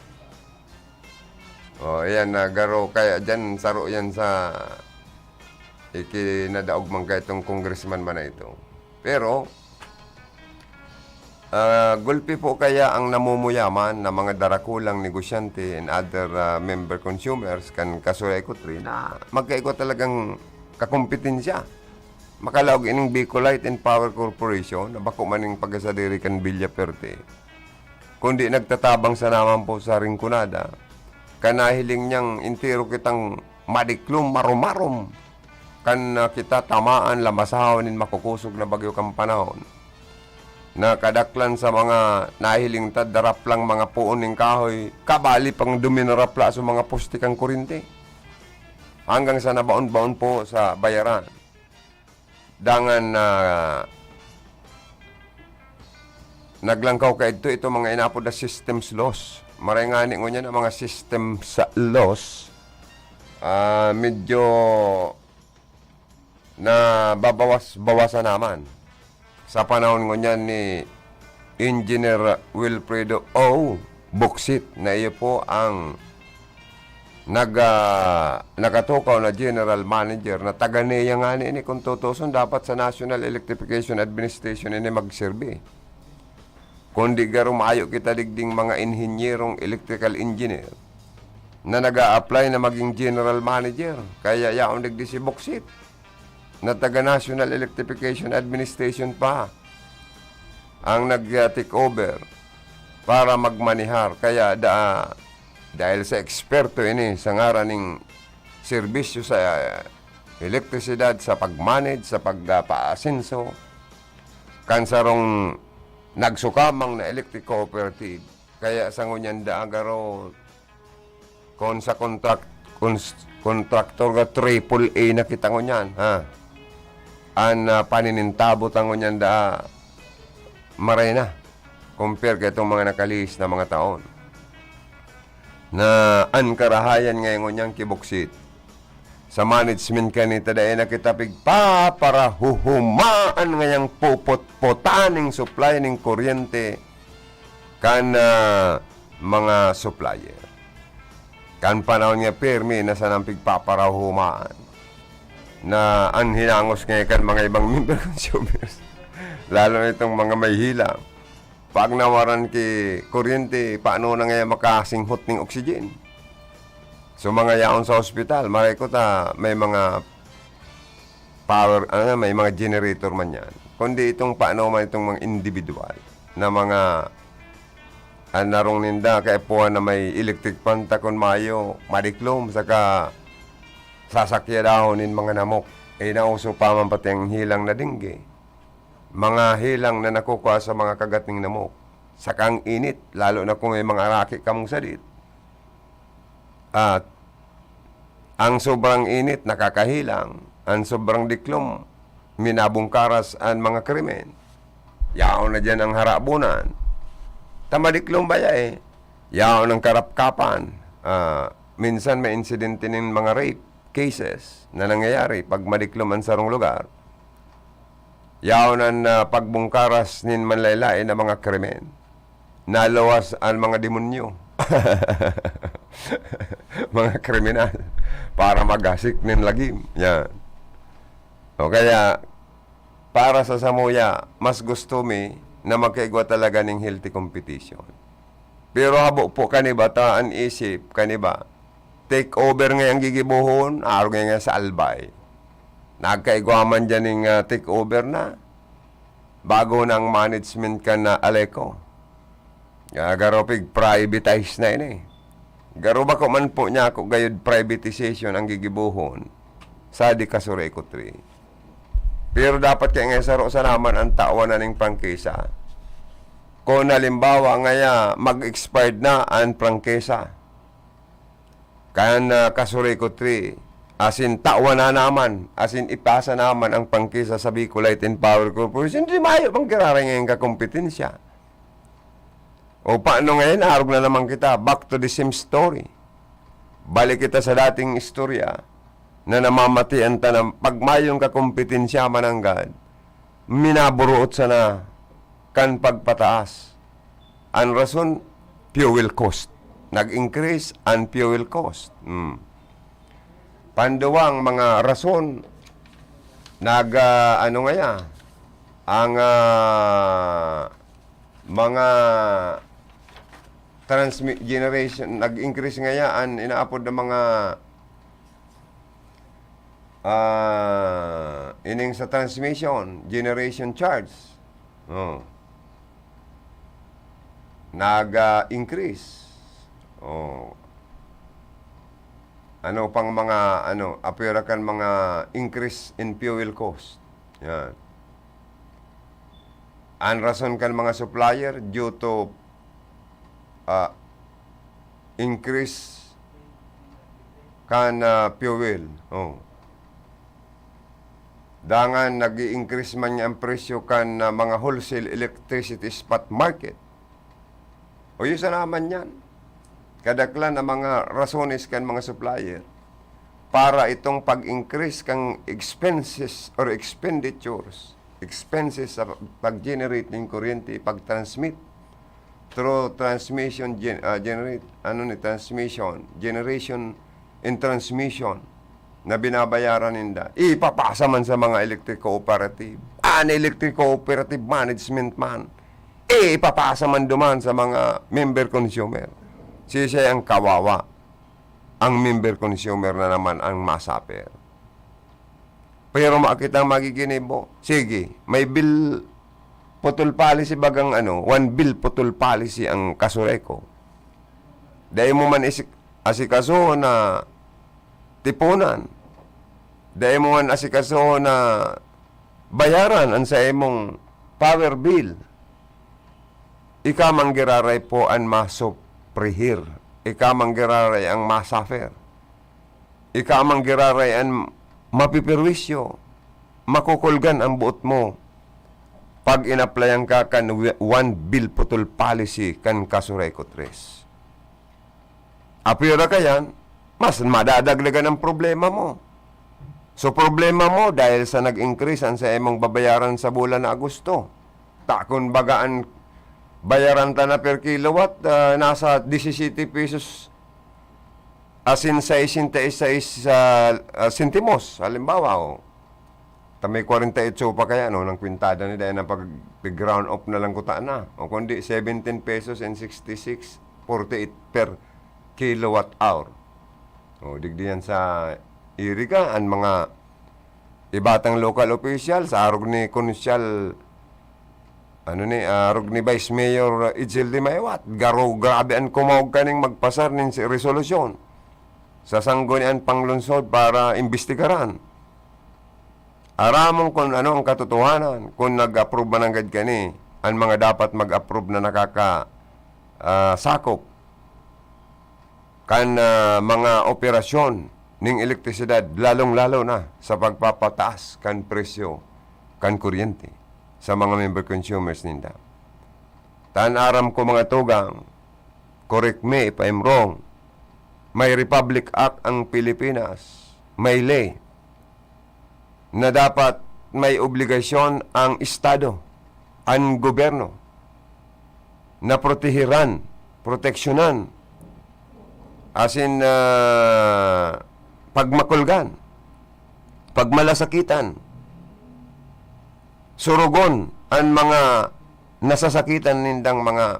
Oh, ayan, nagaro kaya diyan, saro yan sa ikinadaog man kaya itong congressman man na ito. Pero, ah, gulpi po kaya ang namumuyaman na mga darakulang negosyante and other, ah, member consumers kan Casureco three na magkaigwa talagang kakompetensya. Makalaog ining Bicolite and Power Corporation na bako man ning pagkasadiri kan Villaperte, kundi nagtatabang sa naman po sa Rinconada, kanahiling niyang entero kitang madiklom, marumarom. kan, ah, kita tamaan, lamasahon nin makukosog na bagyo kan panahon. Na kadaklan sa mga nahiling ta, daraplang mga poon nin kahoy, kabali pang duminarapla sa mga poste kan kurente. Hanggang sa nabaon-baon po sa bayaran. Dangan na naglangkaw kaidto itong mga inapod na systems loss. Maray ngani ngunyan ang mga systems loss, ah, medyo nababawas-bawasan naman. Sa panahon ngunyan ni Engineer Wilfredo O. Boksit, na iyo po ang nag-, ah, nakatukaw na general manager na taga NEA ngani ini, kung tutuson, dapat sa National Electrification Administration ini magserbi. Kundi garo mayo kita digding mga inhinyerong electrical engineer na nag-a-apply na maging general manager. Kaya yaon digdi si Boksit na taga National Electrification Administration pa ang nag-take over para magmanihar. Kaya da-, dahil sa eksperto ini sa ngaran ning serbisyo sa elektrisidad, sa pag-manage, sa pagpaasenso, kan sarong nagsukamang na electric cooperative. Kaya sa ngunyan da garo, kung sa contract, kung s-, contractor ga triple A na kita ngunyan, ha? An, ah, paninintabo ta ngunyan da, maray na, compare ka itong mga nakalihis na mga taon. Na an karahayan ngayon ngunyan kibuksit. Sa management kanita, dai na kita pigpaparahuhumaan ngayang pupot-potan ning supply ning kuryente kan, ah, mga supplier. Kan panahon nga pirmi na sanang pigpaparahuhumaan na an hinangos ngayon kan mga ibang member consumers, lalo na itong mga may hilang. Pag nawaran ki kuryente, paano na ngayon makasinghot ning oxygen? So, mga yaon sa ospital, maray ko ta may mga power, ano, may mga generator man yan. Kundi itong paano man itong mga individual na mga, ah, narong ninda, kaipuhan na may electric fan ta kun mayo, madiklom, saka sasakyadahon nin mga namok. Eh, nauso pa man pati ang hilang na dengue. Mga hilang na nakukua sa mga kagat nin namok. Saka ang init, lalo na kung may mga araki kamong sadit. At ang sobrang init, nakakahilang. Ang sobrang diklom, minabungkaras an mga krimen. Yaon na diyan ang harabunan. Ta madiklom baya eh. Yaon ang karapkapan. Ah, minsan may insidente nin mga rape cases na nangyayari pag madiklom an sarong lugar. Yaon an, ah, pagbungkaras nin manlaen-laen na mga krimen. Naluwas an mga demonyo. Mga kriminal. Para maghasik nin lagim. Yan. O kaya, para sa samuya, mas gusto mi na magkaigwa talaga ning healthy competition. Pero habo po kan iba ta an isip kan iba. Take over ngayang gigibohon, arog ngaya sa Albay. Nagkaigwa man diyan ning, ah, take over na. Bago na ang management kan, ah, Aleco. Ah, garo pig-privatize na ini. Garo bako man po niya ako gayud privatization ang gigibohon sa di Kasuray Kutri. Pero dapat kaya nga saro sana man ang tawan na ning prangkisa. Kung halimbawa ngaya mag-expired na ang prangkisa, kan, ah, Kasuray Kutri, asin tawan na naman, asin ipasa naman ang prangkisa sa Bicolite and Power Corporation, di mayo pang giraray ngayon kakompetensya. O paano ngayon, arog na naman kita, back to the same story. Balik kita sa dating istorya na namamatian ta na pag mayong kakompetensya mananggad, minaburuot sana kan pagpataas. An rason, fuel cost. Nag-increase an fuel cost. Hmm. Panduwang mga rason, nag, ah, ano ngaya, ang, ah, mga transmi-, generation, nag-increase ngaya an inaapod na mga, ah, ining sa transmission, generation charge. Oh. Nag, ah, increase. Oh. Ano pang mga, ano, apwera kan mga increase in fuel cost. Yan. An rason kan mga supplier due to, ah, increase kan, ah, fuel. Oh. Dangan nag-i-increase man niya ang presyo kan, ah, mga wholesale electricity spot market. O, yun sana man yan. Kadaklan ang mga rasones kan mga supplier para itong pag-increase kan expenses or expenditures, expenses sa pag-generate nin kuryente, pag-transmit through transmission gen-, ah, generate, ano ni, transmission, generation and transmission na binabayaran ninda. Ipapasa man sa mga electric cooperative. An electric cooperative management man, ipapasa man duman sa mga member consumer. Siisay ang kawawa? Ang member consumer na naman ang ma-suffer. Pero makita ang magiginibo. Sige, may bill putol policy bagang ano, one bill putol policy ang Casureco. Dai mo man isik-, asikaso na tipunan. Dai mo man asikaso na bayaran an sa imong power bill. Ika man giraray po an masuprihir. Ika man giraray ang masuffer. Ika man giraray an mapipirwisyo. Makukulgan ang buot mo pag inaplayan ka kan wi-, one bill putol policy kan Casureco tres. Apwera ka yan, mas madadagdagan ang problema mo. So, problema mo dahil sa nag-increase an sa imong babayaran sa bulan na Agosto. Ta, kun baga an bayaran ta na per kilowatt, ah, nasa disisete pesos asin sesenta y seis, ah, ah, sentimos. Halimbawa, oh, ta may kwarenta y otso pa kaya, no, nang kwintada ni, dahil na pag-ground up na lang kuta na. O kundi seventeen pesos and sixty-six forty-eight per kilowatt hour. O, digdi yan sa iri ka, an mga iba tang local official, sa arog ni Konsyal, ano ni, arog ni Vice Mayor Edsel de Maywat, garo, grabe an kumawag kaning magpasar nin si-, resolusyon sa sanggunian panglungsod para imbestigaran. Aramon kun ano ang katotohanan, kun nag-approve man nanggad kani an mga dapat mag-approve na nakaka-, ah, sakop kan, ah, mga operasyon ning elektrisidad, lalong-lalo na sa pagpapataas kan presyo kan kuryente sa mga member consumers ninda. Ta an aram ko, mga tugang, correct me if I'm wrong, may Republic Act ang Pilipinas, may ley na dapat may obligasyon ang Estado, an gobyerno, na protehiran, proteksyonan, asin, ah, pagmakulgan, pagmalasakitan, surugon an mga nasasakitan nindang mga,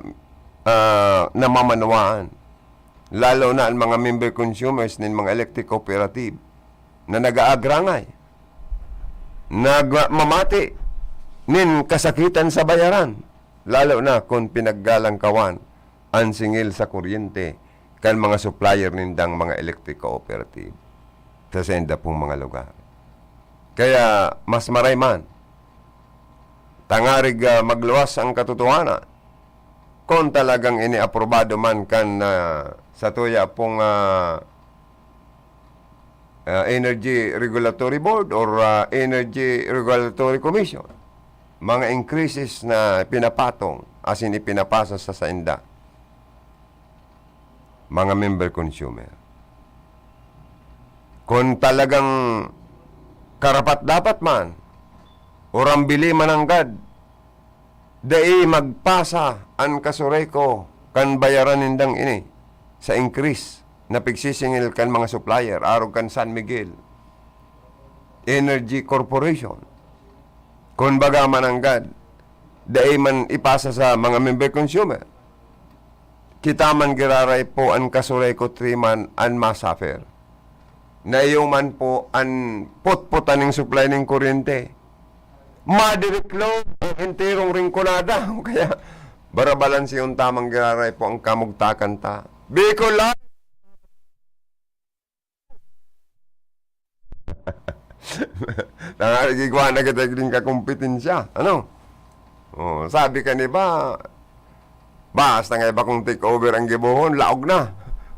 ah, namamanwaan, lalo na an mga member consumers nin mga electric cooperative na nag-aagrangay, nagmamati nin kasakitan sa bayaran, lalo na kun pinaggalangkawan an singil sa kuryente kan mga supplier nindang mga electric cooperative sa sainda pong mga lugar. Kaya mas maray man, tangarig, ah, magluwas ang katotohanan, kun talagang iniaprobado man kan, ah, satuya pong, ah, ah, Energy Regulatory Board or, ah, Energy Regulatory Commission, mga increases na pinapatong asin ipinapasa sa sainda, mga member consumer. Kun talagang karapat-dapat man, o rambili mananggad, dai magpasa an Casureco kan bayaran nindang ini sa increase na pigsisingil kan mga supplier, arog kan San Miguel Energy Corporation. Kun baga mananggad, dai man ipasa sa mga member consumer. Kita man giraray po an Casureco three man an ma-suffer. Na iyo man po an putputan ning supply ning kuryente. Madiritlo ang enterong Rinconada. Kaya barabalanse unta man giraray po ang kamugtakan ta. Bicol Live! Tangarig igwa na kita nin kakompetensya. Ano? Oh, sabi kan iba, basta nga iba kung take over ang gibohon, laog na.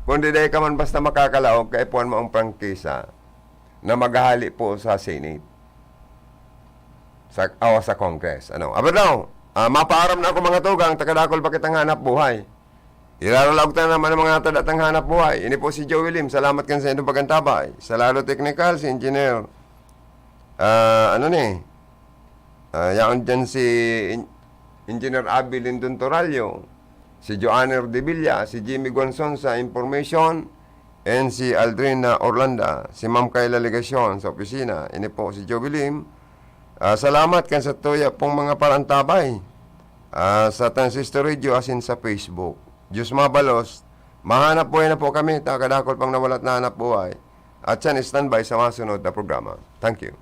Kung di, dai ka man basta makakalaog, kaipuhan mo ang prangkisa na maghahali po sa Senate. Sa, o sa Congress. Ano? Aber daw, ah, mapaaram na ako, mga tugang, takadakol pa kitang hanap buhay. Iraralaog ta naman ang mga tadatang hanap buhay. Ini po si Joey Lim. Salamat kan sa inyong pag-antabay. Sa Lalo Technical, si Engineer, ah, ano ni? Ah, yaon dyan si En-, Engineer Abby Lindon Torallo, si Joanner Devilla, si Jimmy Guanzon sa information, and si Aldrina Orlanda, si Ma'am Kayla Legacion sa opisina. Ini po si Joey Lim. Ah, salamat kan sa tuya pong mga parantabay, ah, sa Transistor Radio asin sa Facebook. Diyos mabalos, mahanap buhay na po kami, takadakol pang nawalat na hanap buhay. At yan, standby sa masunod na programa. Thank you.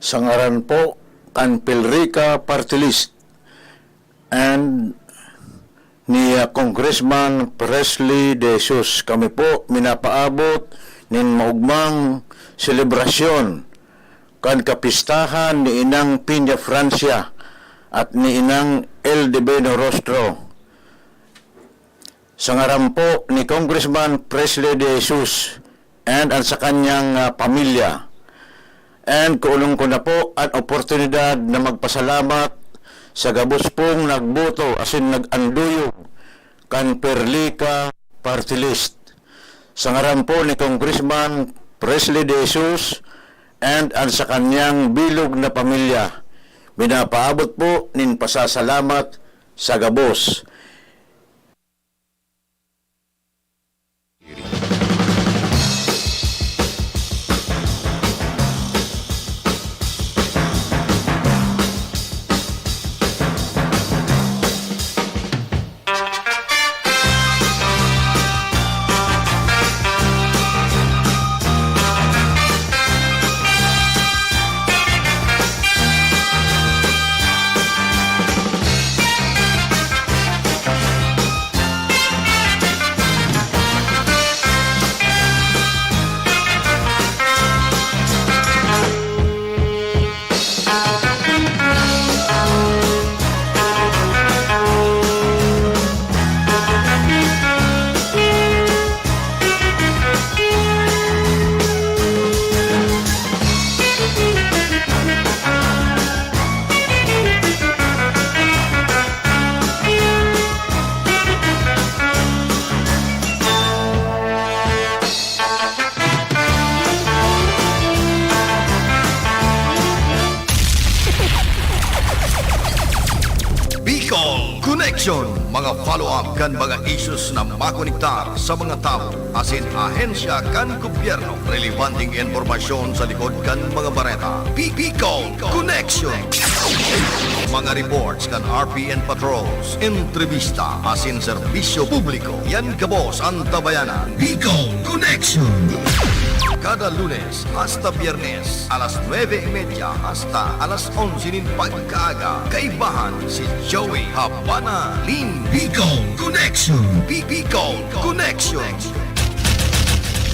Sa ngaran po kan Pilrica Party List and ni, ah, Congressman Presley De Jesus, kami po minapaabot nin maogmang selebrasyon kan kapistahan ni Inang Piña Francia at ni Inang Eldebeno Rostro. Sa ngaran po ni Congressman Presley De Jesus and ang sa kanyang, ah, pamilya. And kuolong ko na po an oportunidad na magpasalamat sa gabos pong nagboto asin nag-anduyog kan Perlica Party List. Sa ngaran po ni Congressman Presley De Jesus and ang sa kanyang bilog na pamilya, minapaabot po nin pasasalamat sa gabos. Bicol Connection, mga follow-up kan mga issues na makonektar sa mga tawo asin ahensya kan gobyerno. Relebanteng impormasyon sa likod kan mga bareta. Bi-, Bicol Connection. Mga reports kan R P N Patrols, entrevista asin serbisyo publiko. Yan gabos an Tabayanan. Bicol Connection. Kada Lunes hasta Biyernes, alas nuebe y media hasta alas onse nin pagkaaga, kaibahan si Joey Habana Lim. Bicol Connection. Bi-, Bicol Connection.